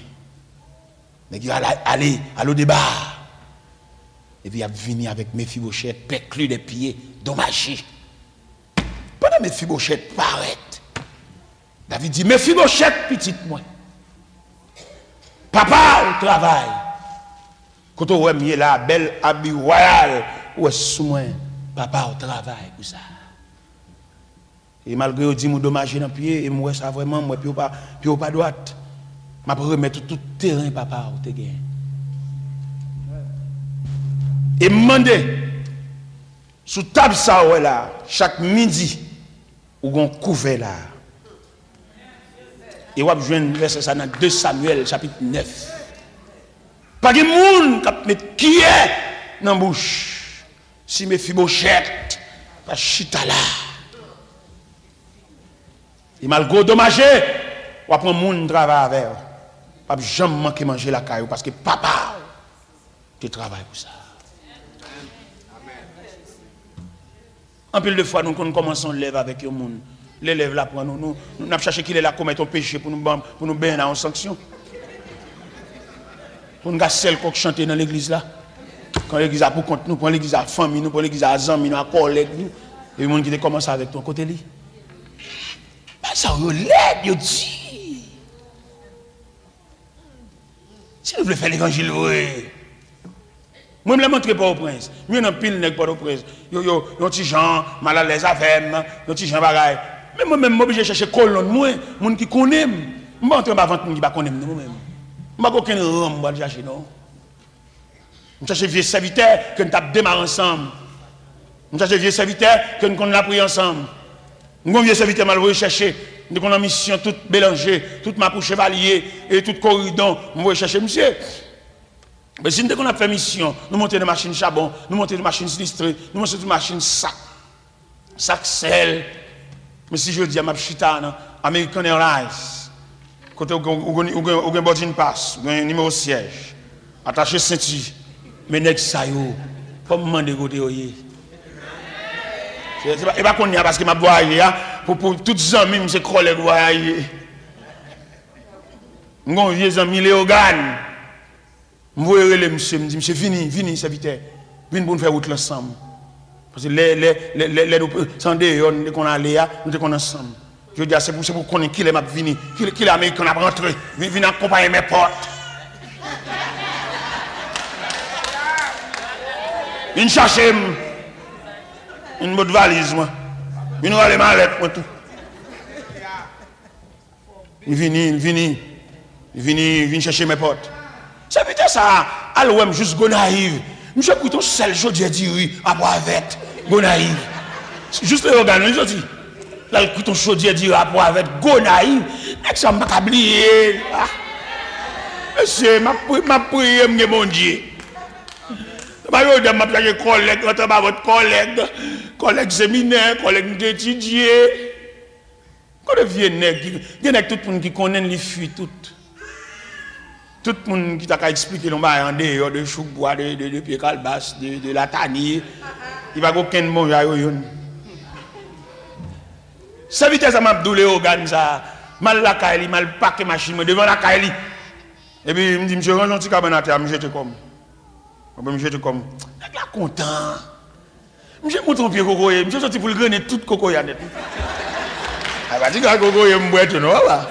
Nèg yo ale, ale a Lodeba. Epi y ap vini avèk Mefibochèt, pèkli de pye, domaje. Pandan Mefibochèt parèt, David di, Mefibochèt, pitit mwen, papa w travay. Kote w wè m ye la, bèl abi wayal ou wè sou mwen, papa w travay pou sa. E malgre yo di m ou domaje nan pye, e m wè sa vrèman, m wè pye w pa, pye w pa dwat. M ap remèt ou tout teren papa w te gen. E m mande, sou tab sa w wè la, chak midi, ou gon kouvè la. E w ap jwenn vèsè sa nan de Samyèl, chapit nèf. Pa gen moun k ap met kiyè nan bouch si Mefibochèt pa chita la. E malgre w domaje, w ap pran moun travay avè w. P ap janm manke manje lakay ou, paske papa w te travay pou sa. Anpil de fwa, nou konn kòmanse yon lèv avèk yon moun. Lè lèv la pran nou, nou, nou, n ap chache kilè l a komèt yon peche pou nou ban, pou nou benyen nan yon sanksyon. Pou n ka sèl kòk chante nan legliz la. Kan legliz la pou kont nou, pran legliz la fanmi nou, pran legliz la zanmi nou, a kòlèg nou. Epi moun ki te kòmanse avèk nou, kote li? Bagay sa yo lèd, yo di. Si nou vle fè levanjil vre, mwen, lè m antre Pòtoprens, m jwenn anpil nèg Pòtoprens. Yo, yo, yon ti jan mal alèz avè m, yon ti jan bagay. Men mwen menm, m oblije chèche kolonn mwen, moun ki konnen m. M pa antre anba vant moun ki pa konnen m, non, mwen menm. M pa gen okenn ran m pral chache, non. M chache vye sèvitè ke n t ap demare ansanm. M chache vye sèvitè ke n konn lapriyè ansanm. M gon vye sèvitè m al voye chèche. M te konn nan misyon tout Belanje, tout Mapou Chevalye, e tout Koridon, m voye chèche misye. Men si n te konn ap fè misyon, nou monte nan machin chabon, nou monte nan machin sinistre, nou monte nan machin sak, sak sèl. Men si jodi a m ap chita nan American Airlines, kote ou gen, ou gen, ou gen, ou gen boarding pass, ou gen nimewo syèj, atache senti, men nèg sa yo, fò m mande kote yo ye. Se, se pa, e pa kounye a, paske m ap vwayaje a, pou, pou tout zanmi m, se kòlèg vwayaje. M gon vye zanmi Leyogàn. M voye rele misye, m di, "Misye, vini, vini, sèvitè. Vin pou n fè wout la ansanm." Paske lè, lè, lè, lè, lè nou, se andeyò nou te konn ale a, nou te konn ansanm. Jodi a, se pou, se pou konnen kilè m ap vini, kilè, kilè American ap rantre. Vin, vin akonpaye m èpòt. Vin chache m. Vin pot valiz mwen. Vin rale malèt mwen tou. Li vini, li vini, li vini, li vin chèche m èpòt. Sèvitè sa a al wè m jis Gonayiv. Misye kwit yon sèl chodyè diri a pwa vèt Gonayiv. Jis Leyogàn, wi, li soti. L al kwit yon chodyè diri a pwa vèt Gonayiv. Nèg sa, m pa ka bliye l. Ah. Mesye, m ap pri-, m ap priye, m gen Bondye. Nan mayodan, m ap chache kòlèg, rantre anba vant kòlèg. Kòlèg seminè, kòlèg m te etidye. Kote vye nèg ki, gen nèg tout moun ki konnen l, li fui tout. Tout moun ki ta ka eksplike l yon bagay andeyò de chouk bwa, de, de, de pye kalbas, de, de latanye, li pa gen okenn bon jan yo youn. Sèvitè sa m ap di w, Leyogàn sa, m al lakay li, m al pake machin mwen devan lakay li. Epi m di, "Misye, rann yon ti kabann atè a, m jete kò m." Epi m jete kò m. Nèg la kontan. Misye monte yon pye kokoye, misye soti pou l grennen tout kokoye a nèt. A pa ti grenn kokoye m bwè tou non, papa.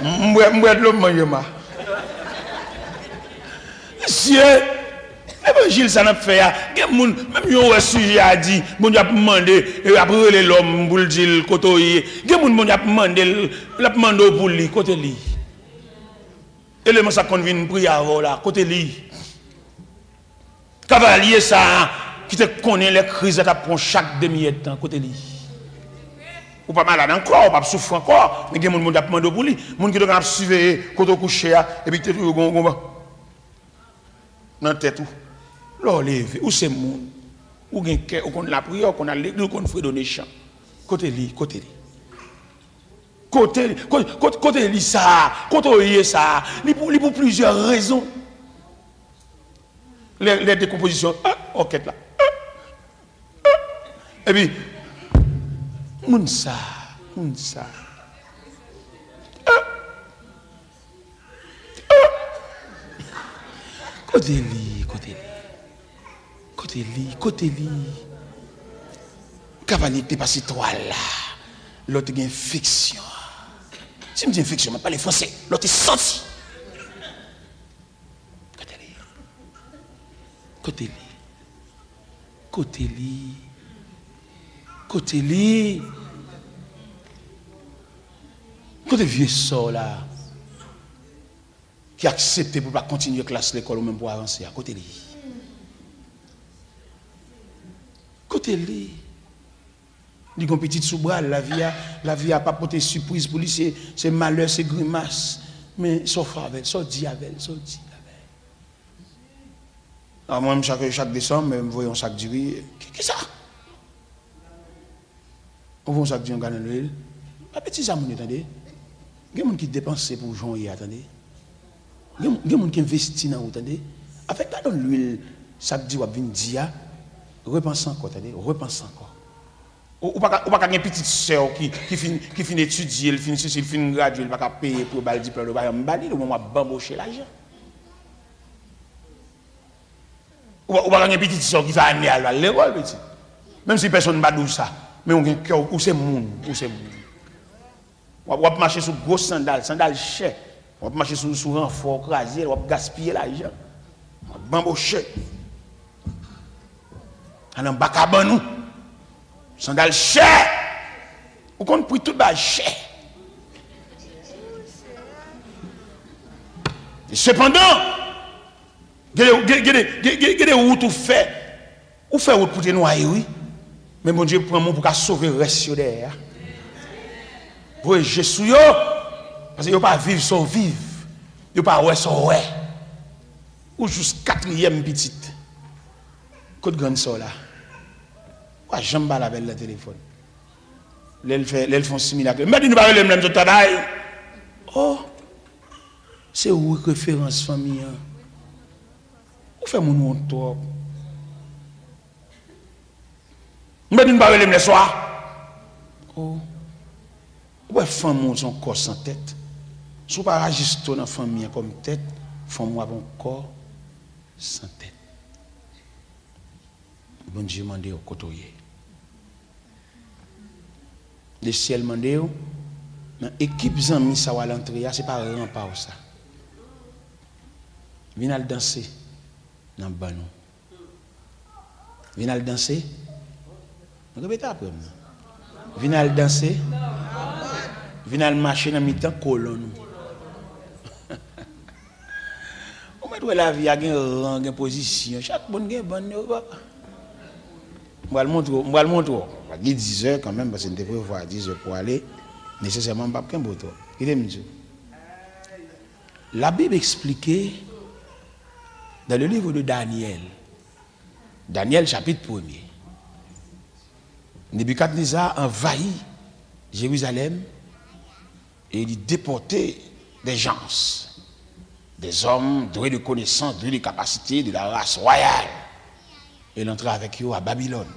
M, m bwè, m bwè dlo m manje m a. Mesye, levanjil sa n ap fè a, gen moun, menm yo wè sijè a di, Bondye ap mande, e ap rele lòm pou l di l kote w ye. Gen moun Bondye ap mande l, l ap mande w pou li, kote li? Eleman sa k konn vin priye avè w la, kote li? Kavalye sa a ki te konnen lè kriz la t ap pran w chak demi èdtan, kote li? Ou pa malad ankò, ou p ap soufri ankò, men gen moun Bondye ap mande w pou li. Moun ki te konn ap siveye kote w kouche a, epi ki te toujou gon, gon nan tèt ou. Lè w leve, ou se moun. Ou gen kè, ou konn lapriyè, ou konn al legliz, ou konn fredone chan. Kote li, kote li? Kote, ko-, kote, kote li sa a? Kote w ye sa a? Li pou, li pou plizyè rezon. Lè, lè dekonpozisyon, ah, òkèt la. Ah, ah. Epi, moun sa, moun sa. Ah, ah. Kote li, kote li? Kote li? Kote li? Kavalye te pase twa la. Lè w te gen enfeksyon. Si m di enfeksyon, m ap pale franse. Lè w te santi. Kote li? Kote li? Kote li? Kote li? Kote vye sè w la ki aksepte pou l pa kontinye klas lekòl ou menm pou avanse a? Kote li? Kote li? Li gon pitit sou bra l, lavi a, lavi a pa pote sipriz pou li, se, se malè, se grimas. Men sa w fè avè l, sa w di avè l, sa w di avè l. A, mwen menm, chak, chak desanm, m voye yon sak diri. Ki, ki sa? Ou voye yon sak diri, yon galon lwil. Pa betize a moun yo, tande. Gen moun ki depanse pou jan w ye a, tande. Gen, gen moun ki envesti nan ou, tande. Avèk galon lwil, sak diri w ap vin di a, repanse ankò, tande. Repanse ankò. Ou, ou pa ka, ou pa ka gen pitit sè w ki, ki fin, ki fin etidye, l fin sesi, l fin gradye, l pa ka peye pou yo ba l diplòm, yo pa janm ba li, ou menm w ap banboche lajan. Ou pa, ou pa ka gen pitit sè w ki fè ane a l al lekòl, pitit. Menm si pèsonn pa di w sa, men ou gen kè, ou se moun, ou se moun. W ap, w ap mache sou gwo sandal, sandal chè. W ap mache sou, sou ranfò, w kraze l, w ap gaspiye lajan. W ap banboche. Al anba kabann ou. Sandal chè. Ou konn pri tout bagay chè. E sepandan, gen de, gen, gen de, gen, gen, gen de wout ou fè. Ou fè wout pou te nwaye, wi. Men Bondye pran men w pou ka sove rès yo dèyè a. Voye je sou yo, paske yo pa viv sa w viv. Yo pa wè sa w wè. Ou jis katriyèm pitit. Kot grann sè w la? Ou pa janm pale avè l nan telefòn. Lè l fè, lè l fè yon similak, m pa di nou pa rele m lè m sot travay. Oh, se ou ki referans fanmi an. Ou fè moun wont twòp. M pa di nou pa rele m lèswa. Oh. Ou wè fanm ou se yon kò san tèt. Si w pa rajiste w nan fanmi an kòm tèt, fanm ou ap yon kò san tèt. Bondye mande w kote w ye. Lesyèl mande w, nan ekip zanmi sa w al antre a, se pa ran pa w sa. Vin al danse nan bann ou. Vin al danse. Repete apre m non. Vin al danse. Vin al mache nan mitan kolonn ou. Ou mèt wè lavi a gen ran, gen pozisyon. Chak moun gen bann yo, papa. M pral montre w, m pral montre w. Li dizè kanmenm, paske m te prevwa dizè pou ale. Nesesèman, m p ap kenbe w twòp. Kite m di w. Labib eksplike, dans le livre de Daniel, Daniel chapitre premier, Nebikadneza anvayi Jerizalèm e li depòte des gens, des hommes doués de connaissances, doués de capacités, de la race royale, e l antre avèk yo a Babilòn.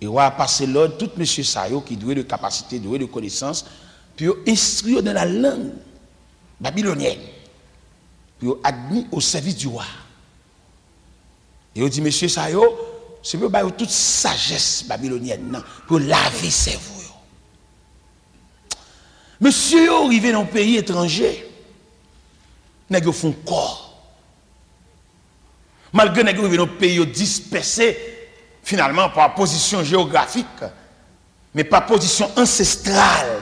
E wa a pase lòd tout mesye sa yo ki dwe de kapasite, dwe de konesans, pou yo enstwi yo nan la lang babilonyèn, pou yo admi au service du roi. E yo di mesye sa yo, se pou yo ba yo tout sajès babilonyèn nan, pou yo lave sèvo yo. Mesye yo rive nan yon peyi etranje, nèg yo fè yon kò. Malgre nèg yo rive nan yon peyi yo dispèse, finalman, pa pozisyon jewografik, men pa pozisyon ansestral,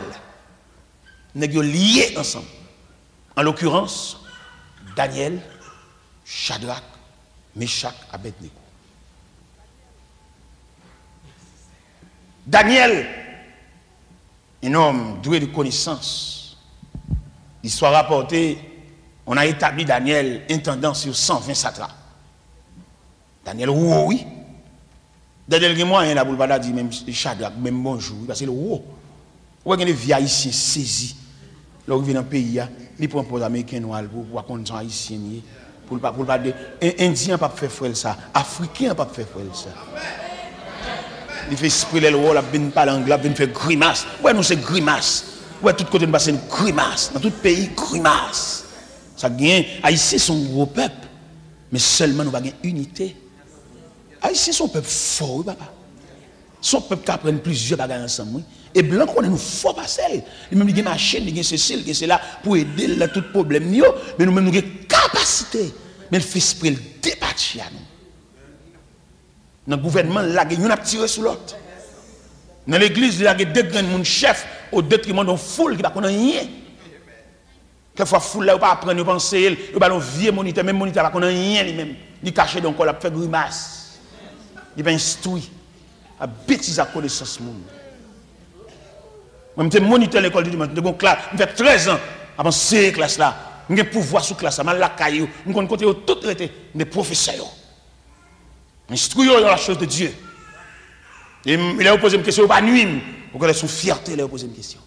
nèg yo lye ansanm. An lokirans, Danyèl, Chadrak, Mechak, Abèdnego. Danyèl, un homme doué de connaissances. L'histoire rapporte, on a établi Daniel intendant sur cent vingt satrapes. Daniel wo, wi. Dèdè l gen mwayen la pou l pa ta di menm Chadrak, menm bonjou, wi, paske l wo. Ou wè gen de vye ayisyen sezi. Lè w rive nan peyi a, li pran pòz ameriken nwa l pou, pou w pa konn se yon ayisyen li ye. Pou l pa, pou l pa de, en, endyen an p ap fè frè l sa, afriken an p ap fè frè l sa. Li fè espre lè l wè w l ap vin pale anglè, l ap vin fè grimas. Ou wè nou se grimas. Ou wè tout kote nou pase nou grimas. Nan tout peyi grimas. Sa k genyen, ayisyen se yon gwo pèp. Men sèlman nou pa gen inite. Ayisyen se yon pèp fò wi papa. Se yon pèp k aprann plizyè bagay ansanm wi. E blan konnen nou fò pase l. Li menm li gen machin, li gen sesi, li gen sela pou ede l nan tout pwoblèm li yo. Men nou menm nou gen kapasite. Men l fè espre l depatche a nou. Nan gouvènman l lage youn ap tire sou lòt. Nan legliz li lage de grenn moun chèf O detriman de yon foul ki pa konn anyen. Kèk fwa foul la, yo pa aprann, yo pa anseye l, yo ba l yon vye monitè, menm monitè a pa konn anyen li menm. Li kache dan yon kò, l ap fè grimas. Li pa enstwi. A betiz ak konesans moun. Mwen, m te monitè lekòl de dimanch, m te gon klas, m fè trèz an ap anseye klas la. M gen pouvwa sou klas la, m al lakay yo, m konn kote yo tout rete, m te pwofesè yo. M enstwi yo dans la chose de Dieu. E m, lè yo poze m kesyon, yo pa nwi m. Okontrè, se yon fyète lè yo poze m kesyon.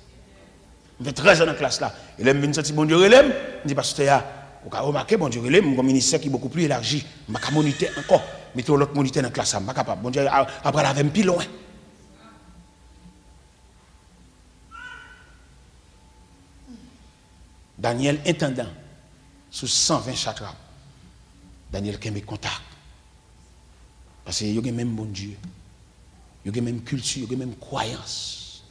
M fè trèz an nan klas la. E lè m vin santi Bondye rele m, m di pastè a, ou ka remake Bondye rele m, m gon ministè ki bokou pli elaji. M pa ka monitè ankò. Mete yon lòt monitè nan klas la, m pa kapab. Bondye a, a pral avè m pi lwen. Danyèl entandan sou san ven satrap. Danyèl kenbe kontak. Paske yo gen menm Bondye. Yo gen menm kilti, yo gen menm kwayans.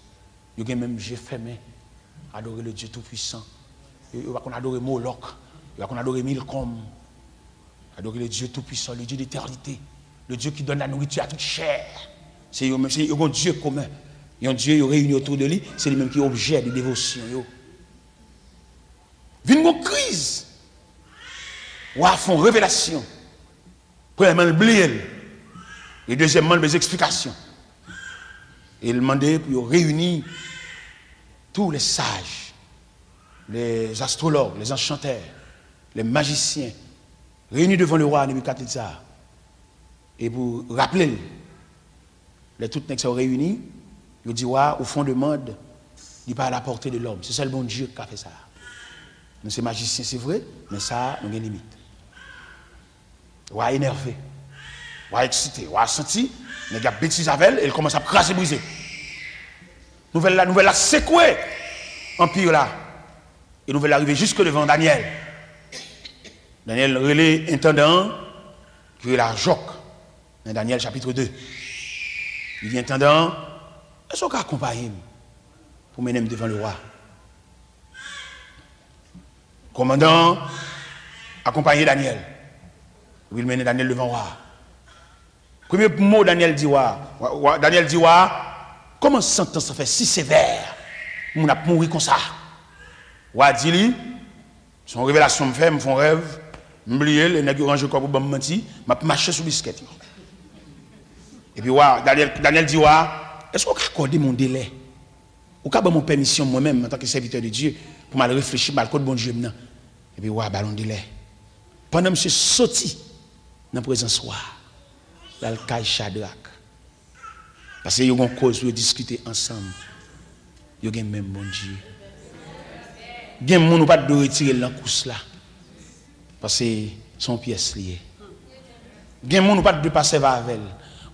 Yo gen menm je fèmen. Adore le Dieu Tout-Puissant. Yo, yo pa konn adore Molòk. Yo pa konn adore Milkòm. Adore le Dieu Tout-Puissant, le Dieu d'éternité, le Dieu qui donne la nourriture à toute chair. Se yo menm, se yo gon Dye komen. Yon Dye yo reyini otou de li, se li menm ki objè de devosyon yo. Vin gon kriz. Wa a fè yon revelasyon. Premyèman, l bliye l. E dezyèmman, l bezwen eksplikasyon. E l mande pou yo reyini tous les sages, les astrologues, les enchanteurs, les magiciens, réunis devant le roi Nebikadnezar. E pou raple l, lè tout nèg sa yo reyini, yo di wa a, ou fè yon demann, li pa à la portée de l'homme. Se sèl Bondye ki ka fè sa. Nou se majisyen, se vre, men sa a, nou gen limit. Wa a enève. Wa a eksite. Wa a santi nèg y ap betize avè l e l kòmanse ap kraze brize. Nouvèl la, nouvèl la sekwe anpi la. E nouvèl la rive jiske devan Danyèl. Danyèl rele entandan an, ki rele Ajòk, nan Danyèl chapit de. Li di entandan an, èske w ka akonpaye m pou mennen m devan lewa? Kòmandan an akonpaye Danyèl. Epi l mennen Danyèl devan wa a. Premye mo Danyèl di wa a, wa, wa, Danyèl di wa a, kòman santans sa fè si sevè? Moun ap mouri konsa. Wa a di li, se yon revelasyon m fè, m fè yon rèv, m bliye l, e nèg yo ranje kò pou ban m manti, m ap mache sou biskèt yo. Epi wa, Danyèl, Danyèl di wa a, èske w ka akòde m yon delè? Ou ka ban m yon pèmisyon mwen menm, antanke sèvitè de Dye, pou m al reflechi, m al kot Bondye m nan? Epi wa a ba l yon delè. Pandan misye soti nan prezans wa a, l al kay Chadrak. Paske yo gen yon koz pou yo diskite ansanm. Yo gen menm Bondye. Gen moun ou pa t dwe retire l nan kous la. Paske se yon pyès li ye. Gen moun ou pa t dwe pa sèvi avè l.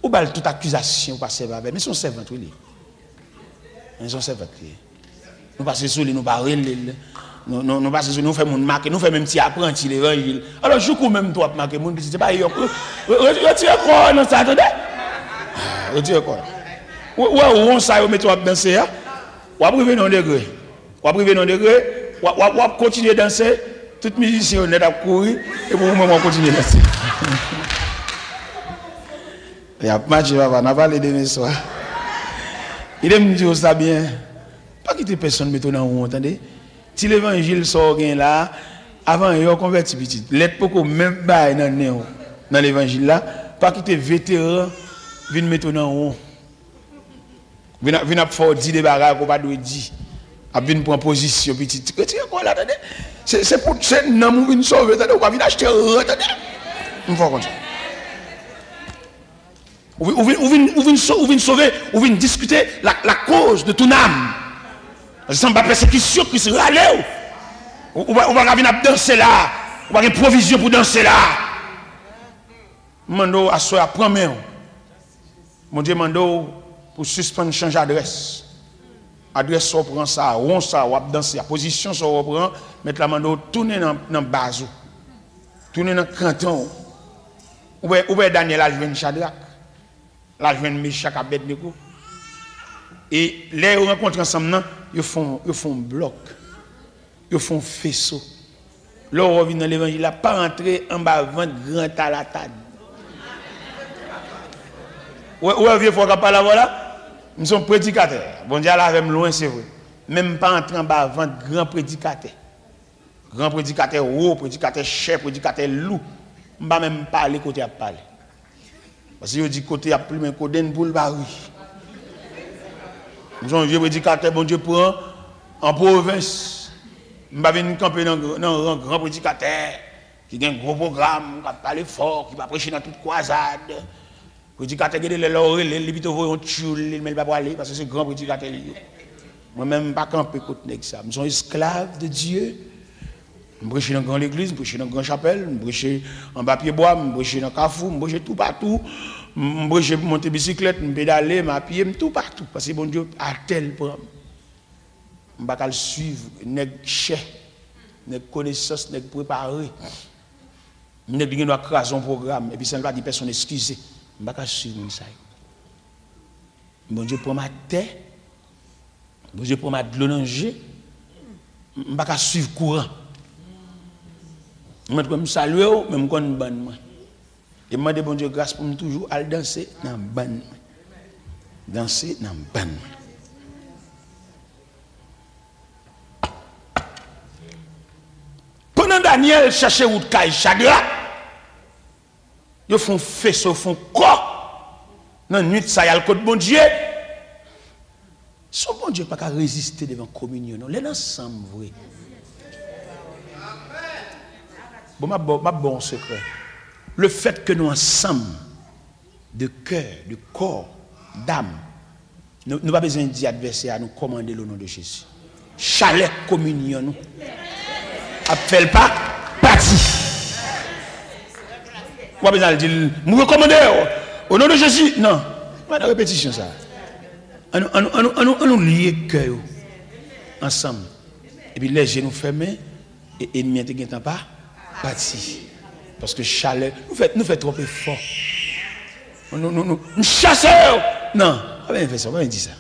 Ou ba l tout akizasyon ou pa sèvi avè l. Men se yon sèvant wi li ye. Men se yon sèvant li ye. Nou pase sou li, nou pa rele l. Nou, nou, nou pase sou li, nou fè moun make, nou fè menm ti apranti levanjil. Alò, jouk ou menm tou w ap make moun, pitit, se pa yon, re-, re-, retire kò w nan sa, tande? Retire kò w. Ou, ou wè won sa yo mete w ap danse a? W ap rive nan yon degre. W ap rive nan yon degre, w ap, w ap, w ap kontinye danse, tout mizisyen yo nèt ap kouri, epi ou menm w ap kontinye danse. Y ap mache, papa, n a pale demen swa. Kite m di w sa byen. Pa kite pèsonn mete w nan won, tande. Ti levanjil sa w gen la, avan yè w konvèti pitit. Lèt poko menm bay nan nen w nan levanjil la, pa kite veteran vin mete w nan won. Vin ap, vin ap fè w di de bagay ke w pa dwe di. Ap vin pran pozisyon pitit. Retire kò w la, tande. Se, se pou, se nanm ou vin sove, tande. Ou pa vin achte ran, tande. M fè w konn sa. Ou vin, ou vin, ou vin, ou vin so-, ou vin sove, ou vin diskite la, la cause de ton âme. Paske sa anba pèsekisyon Kris rale w. Ou, ou pa, ou pa ka vin ap danse la. Ou pa gen pwovizyon pou danse la. M mande w aswè a, pran men w. Bondye mande w pou sispann chanje adrès. Adrès sa w pran sa, won sa w ap danse a, pozisyon sa w pran, Mèt la mande w tounen nan, nan baz ou. Tounen nan kanton w. Ou wè, ou wè Danyèl al jwenn Chadrak, l al jwenn Mechak, Abèdnego. E lè yo rankontre ansanm nan, yo fè yon, yo fè yon blòk. Yo fè yon feso. Lè w wè w vin nan levanjil la, pa rantre anba vant gran talatad. Ou wè, ou wè vye fwa k ap pale avè w la? M se yon predikatè. Bondye al avè m lwen, se vre. Men m pa antre anba vant gran predikatè. Gran predikatè wo, predikatè chè, predikatè lou. M pa menm pale kote y ap pale. Paske yo di kote y ap plimen kodenn pou l pa ri. M se yon vye predikatè Bondye pran an pwovens. M pa vin kanpe nan, nan ran gran predikatè ki gen gwo pwogram, k ap pale fò, ki pa preche nan tout kwazad. Predikatè gen de lè lè w rele l, li pito voye yon tchoul li, men li pa prale, paske se gran predikatè li ye. Mwen menm, m pa kanpe kot nèg sa. M se yon esklav de Dye. M preche nan gran legliz, m preche nan gran chapèl, m preche anba pyebwa, m preche nan kafou, m preche toupatou. M preche, m monte bisiklèt, m pedale, m apye, m toupatou. Paske Bondye atè l pran m. M pa ka al swiv nèg chè, nèg konesans, nèg prepare. Nèg li gen dwa kraze yon pwogram, epi san l pa di pèsonn eskize. M pa ka swiv moun sa yo. Bondye pran m atè, Bondye pran m ak dlo nan je, m pa ka swiv kouran. Mwen, m salye w, men m konn bann mwen. E m mande Bondye gras pou m toujou al danse nan bann mwen. Danse nan bann mwen. Pandan Danyèl chache wout kay Chadrak, yo fè yon feso, yo fè yon kò. Nan nuit sa, y al kot Bondye. Se yon Bondye k pa ka reziste devan kominyon, non. Lè n ansanm vre. Bon, m ap ba w, m ap ba w yon sekrè. Le fèt ke nou ansanm, de kè, de kò, dam. Nou, nou pa bezwen di advèsè a, nou kòmande l o non de Jezi. Chalè kominyon nou ap fè l pa pati. Ou pa bezwen al di l, "M rekòmande w o non de Jezi." Non, pa nan repetisyon sa. Annou, annou, annou, annou, annou lye kè yo ansanm. Epi lè je nou fèmen, e enmi an te gentan pa pati. Paske chalè, nou fè, nou fè twòp efò. Nou, nou, nou, nou chase yo. Non, pa byen fè sa, pa byen di sa.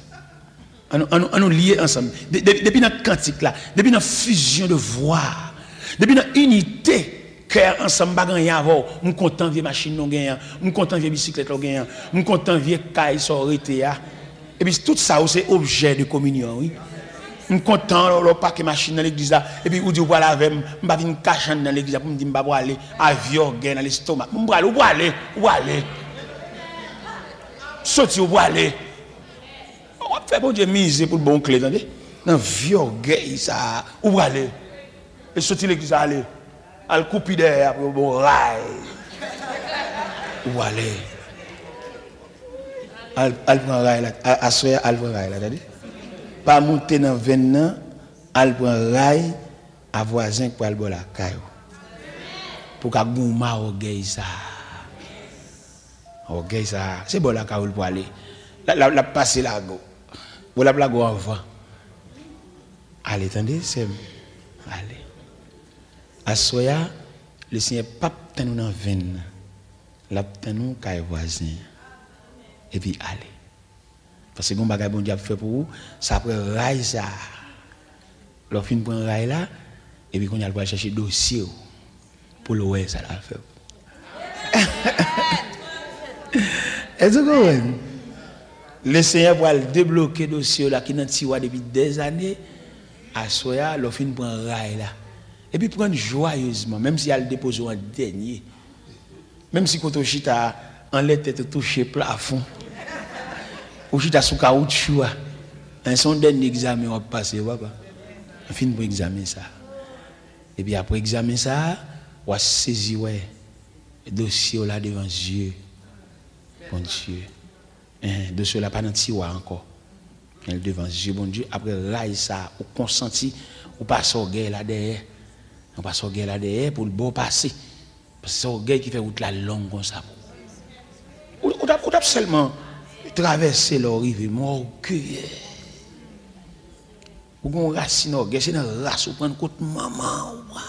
Annou, annou, annou lye ansanm. De, de, depi nan kantik la, depi nan fusion de voix, depi nan inite kè ansanm, m pa gen anyen avè w. M kontan vye machin nou genyen an. M kontan vye bisiklèt la w genyen an. M kontan vye kay sa w rete a. Epi tout sa yo se objè de kominyon, wi. M kontan lè, lè w pake machin nan legliz la, epi ou di ou pral avè m, m pa vin kache anndan legliz la pou m di m pa prale, a vye ògèy nan lestoma. M prale, ou prale, ou prale. Soti, ou prale. W ap fè Bondye mize pou l ba w kle, tande. Nan vye ògèy sa a, ou prale. E soti legliz la, ale. Al koupi dèyè apre yo ba w ray. Ou ale. Al, al pran ray la. A, aswè a, al pran ray la, tande. Pa moute nan venn nan, al pran ray a vwazen k pral bò lakay ou. Pou w ka goumen a ògèy sa a. Ògèy sa a. Se bò lakay ou l pwale. L, l, l ap pase lage w. Bon, l ap lage w anvan. Ale, tande, sè m. Ale. Aswè a, Lesenyè p ap tann ou nan venn nan. L ap tann ou kay vwazen an. Epi ale. Paske gen yon bagay Bondye ap fè pou ou, sa pran ray sa a. Lè w fin pran ray la, epi kounye a l pral chèche dosye w pou l wè sa l ap fè pou ou. Èske w konprann? Lesenyè pral debloke dosye w la ki nan tiwa depi dèzane. Aswè a, lè w fin pran ray la, epi pran l jwayezman, menm si y al depoze w an dènye. Menm si kote w chita a, anlè tèt ou touche plafon, ou chita sou kawoutchou a, en, se yon dènye egzamen w ap pase, papa. Ou fin pran egzamen sa a. Epi apre egzamen sa a, w a sezi wè dosye w la devan zye Bondye. En, dosye w la pa nan tiwa ankò. Men l devan zye Bondye. Apre ray sa a, ou konsanti, ou pase ògèy la dèyè. Ou pase ògèy la dèyè pou l ba w pase. Paske se ògèy ki fè wout la long konsa pou ou. Ou, ou t ap, ou t ap sèlman travèse lè w rive, men w ògeyè. Ou gen yon rasin ògèy, se nan ras ou pran l kot manman w.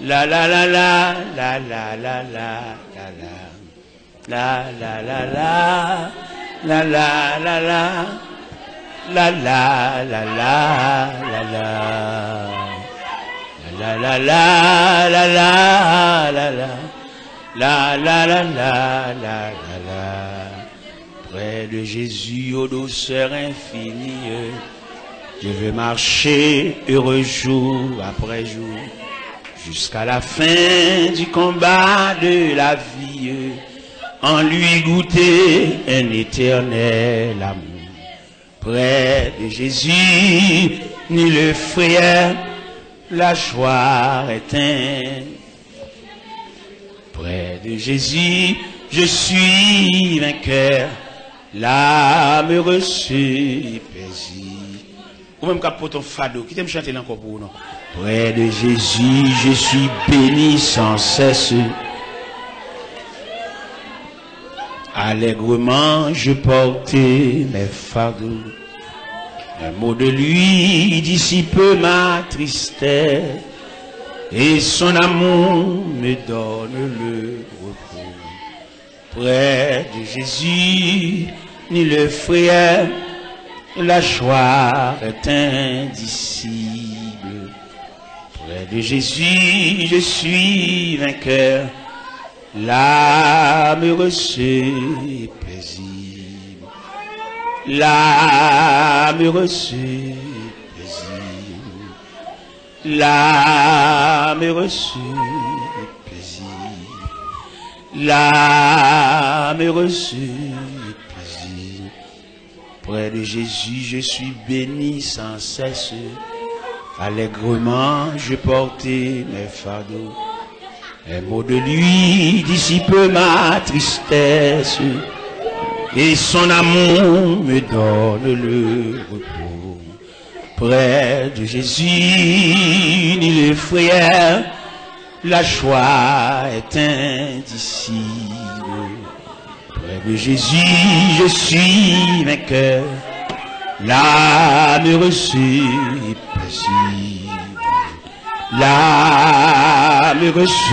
La la la la, la la la la, la la. La la la la, la la la la. La la la la la la. La la la la la la la la. La la la la la la la. Près de Jésus aux douceurs infinies, je veux marcher heureux jour après jour, jusqu'à la fin du combat de la vie, en lui goûter un éternel amour. Près de Jésus, ni le frayeur, la joie est un. Près de Jésus, je suis vainqueur, l'âme heureuse et paisible. Ou menm k ap pote yon fado, kite m chante l ankò pou ou non. Près de Jésus, je suis béni sans cesse. Allègrement, je porte mes fardeaux. Un mot de lui dissipe ma tristesse, et son amour me donne le repos. Près de Jésus, ni le frayeur, la joie est indicible. Près de Jésus, je suis vainqueur. L'âme heureuse et paisible. L'âme heureuse et paisible. L'âme heureuse et paisible. L'âme heureuse et paisible. Près de Jésus, je suis béni sans cesse. Allègrement, je porte mes fardeaux. Un mot de lui dissipe ma tristesse, et son amour me donne le repos. Près de Jésus, ni le frayeur, la joie est indicible. Près de Jésus, je suis vainqueur. L'âme heureuse et paisible. L'âme heureuse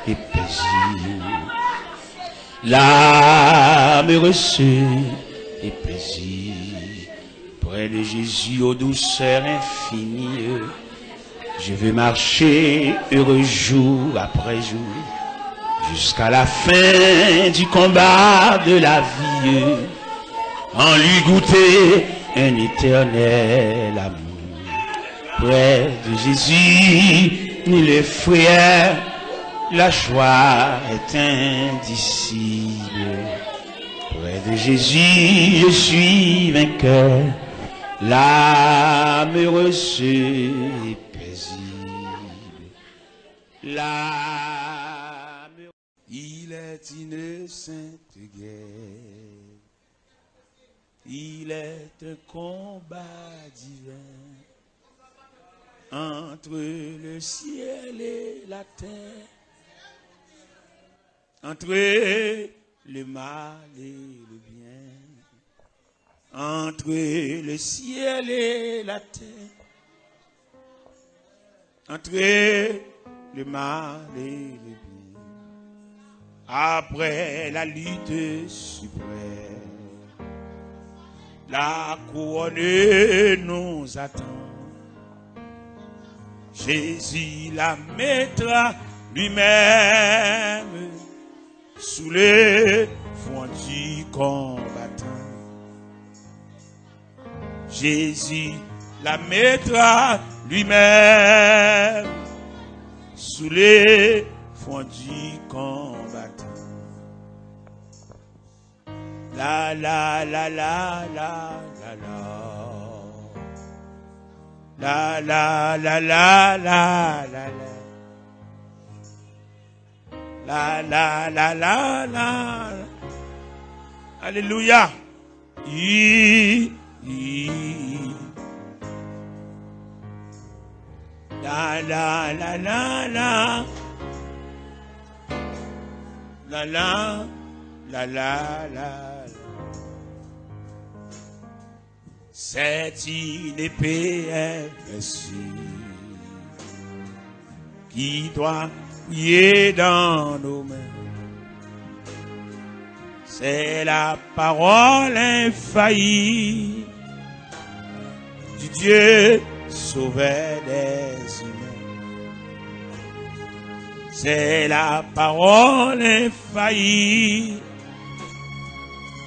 et paisible. L'âme heureuse et paisible. Près de Jésus aux douceurs infinies, je veux marcher heureux jour après jour, jusqu'à la fin du combat de la vie, en lui goûter un éternel amour. Près de Jésus, ni le frayeur, la joie est indicible. Près de Jésus, je suis vainqueur. L'âme heureuse et paisible. L'âme. Il est une sainte guerre. Il est un combat divin entre le ciel et la terre, entre le mal et le bien, entre le ciel et la terre, entre le mal et le bien. Après la lutte suprême, la couronne nous attend. Jésus la mettra lui-même sous le front du combattant. Jésus la mettra lui-même sous le front du combattant. La la la la la la la. La la la la la la la. La la la la la. Alelouya. I, i. La la la la la. La la la la la. C'est une épée invincible qui doit briller dans nos mains. C'est la parole infaillible Dieu, sauveur des humains. C'est la parole infaillible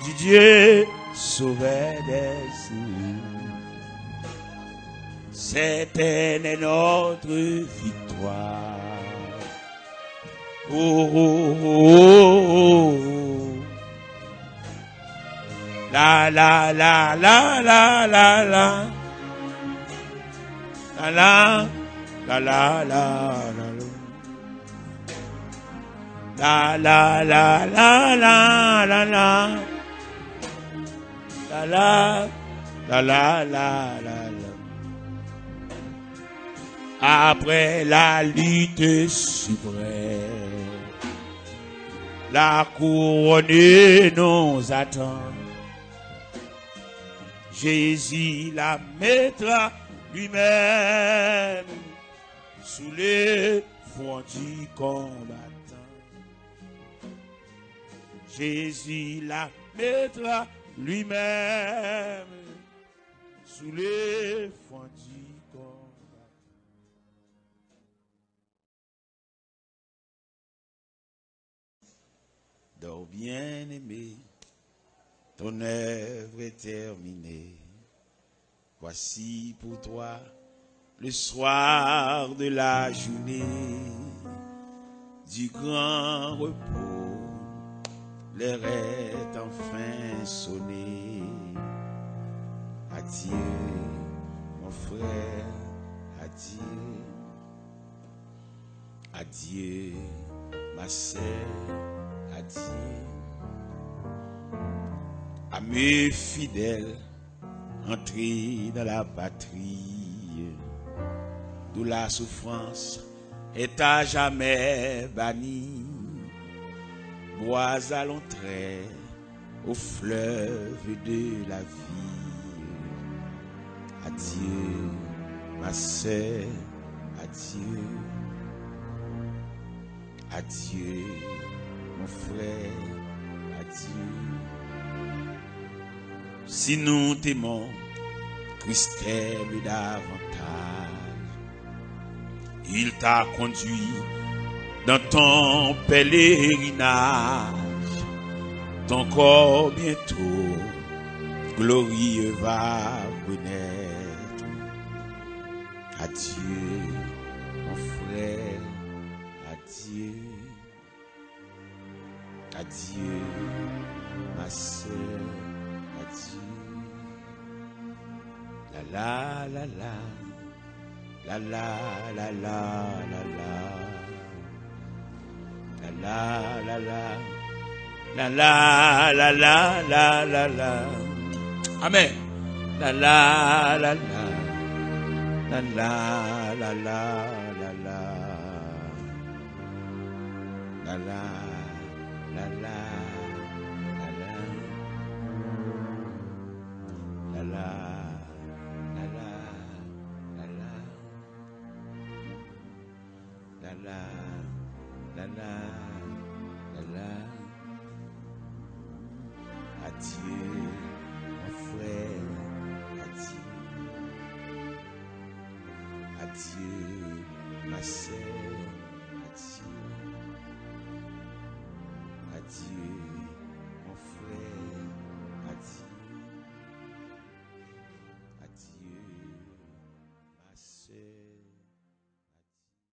du Dieu, sauveur des humains. Certaine est notre victoire. Oh, oh, oh, oh, oh. La, la, la, la, la, la, la. La, la, la, la, la, la, la. La, la, la, la, la, la, la. La, la, la, la, la, la, la. Après la lutte suprême, la couronne nous attend. Jésus la mettra lui-même sous le front du combattant. Jésus la mettra lui-même sous le front du combattant. Donc, bien-aimé, ton œuvre est terminée. Voici pour toi le soir de la journée du grand repos. L'heure est enfin sonnée. Adieu, mon frère, adieu. Adieu, ma sœur, adieu. À mes fidèles, entrez dans la patrie, d'où la souffrance est à jamais bannie. Bois à l'entrée, au fleuve de la vie. Adieu, ma sœur, adieu. Adieu, mon frère, adieu. Si nous t'aimons, Christ t'aime davantage. Il t'a conduit dans ton pèlerinage. Ton corps bientôt glorieux va renaître. Adieu, mon frère, adieu. Adieu, ma sœur, adieu. La la la la. La la la la la la. La la la la. La la la la la la la. Amen. La la la la. La la la la la la. La la la la la la. La la la la la la. La la la la la la. Adieu, mon frère, adieu. Adieu, ma sœur,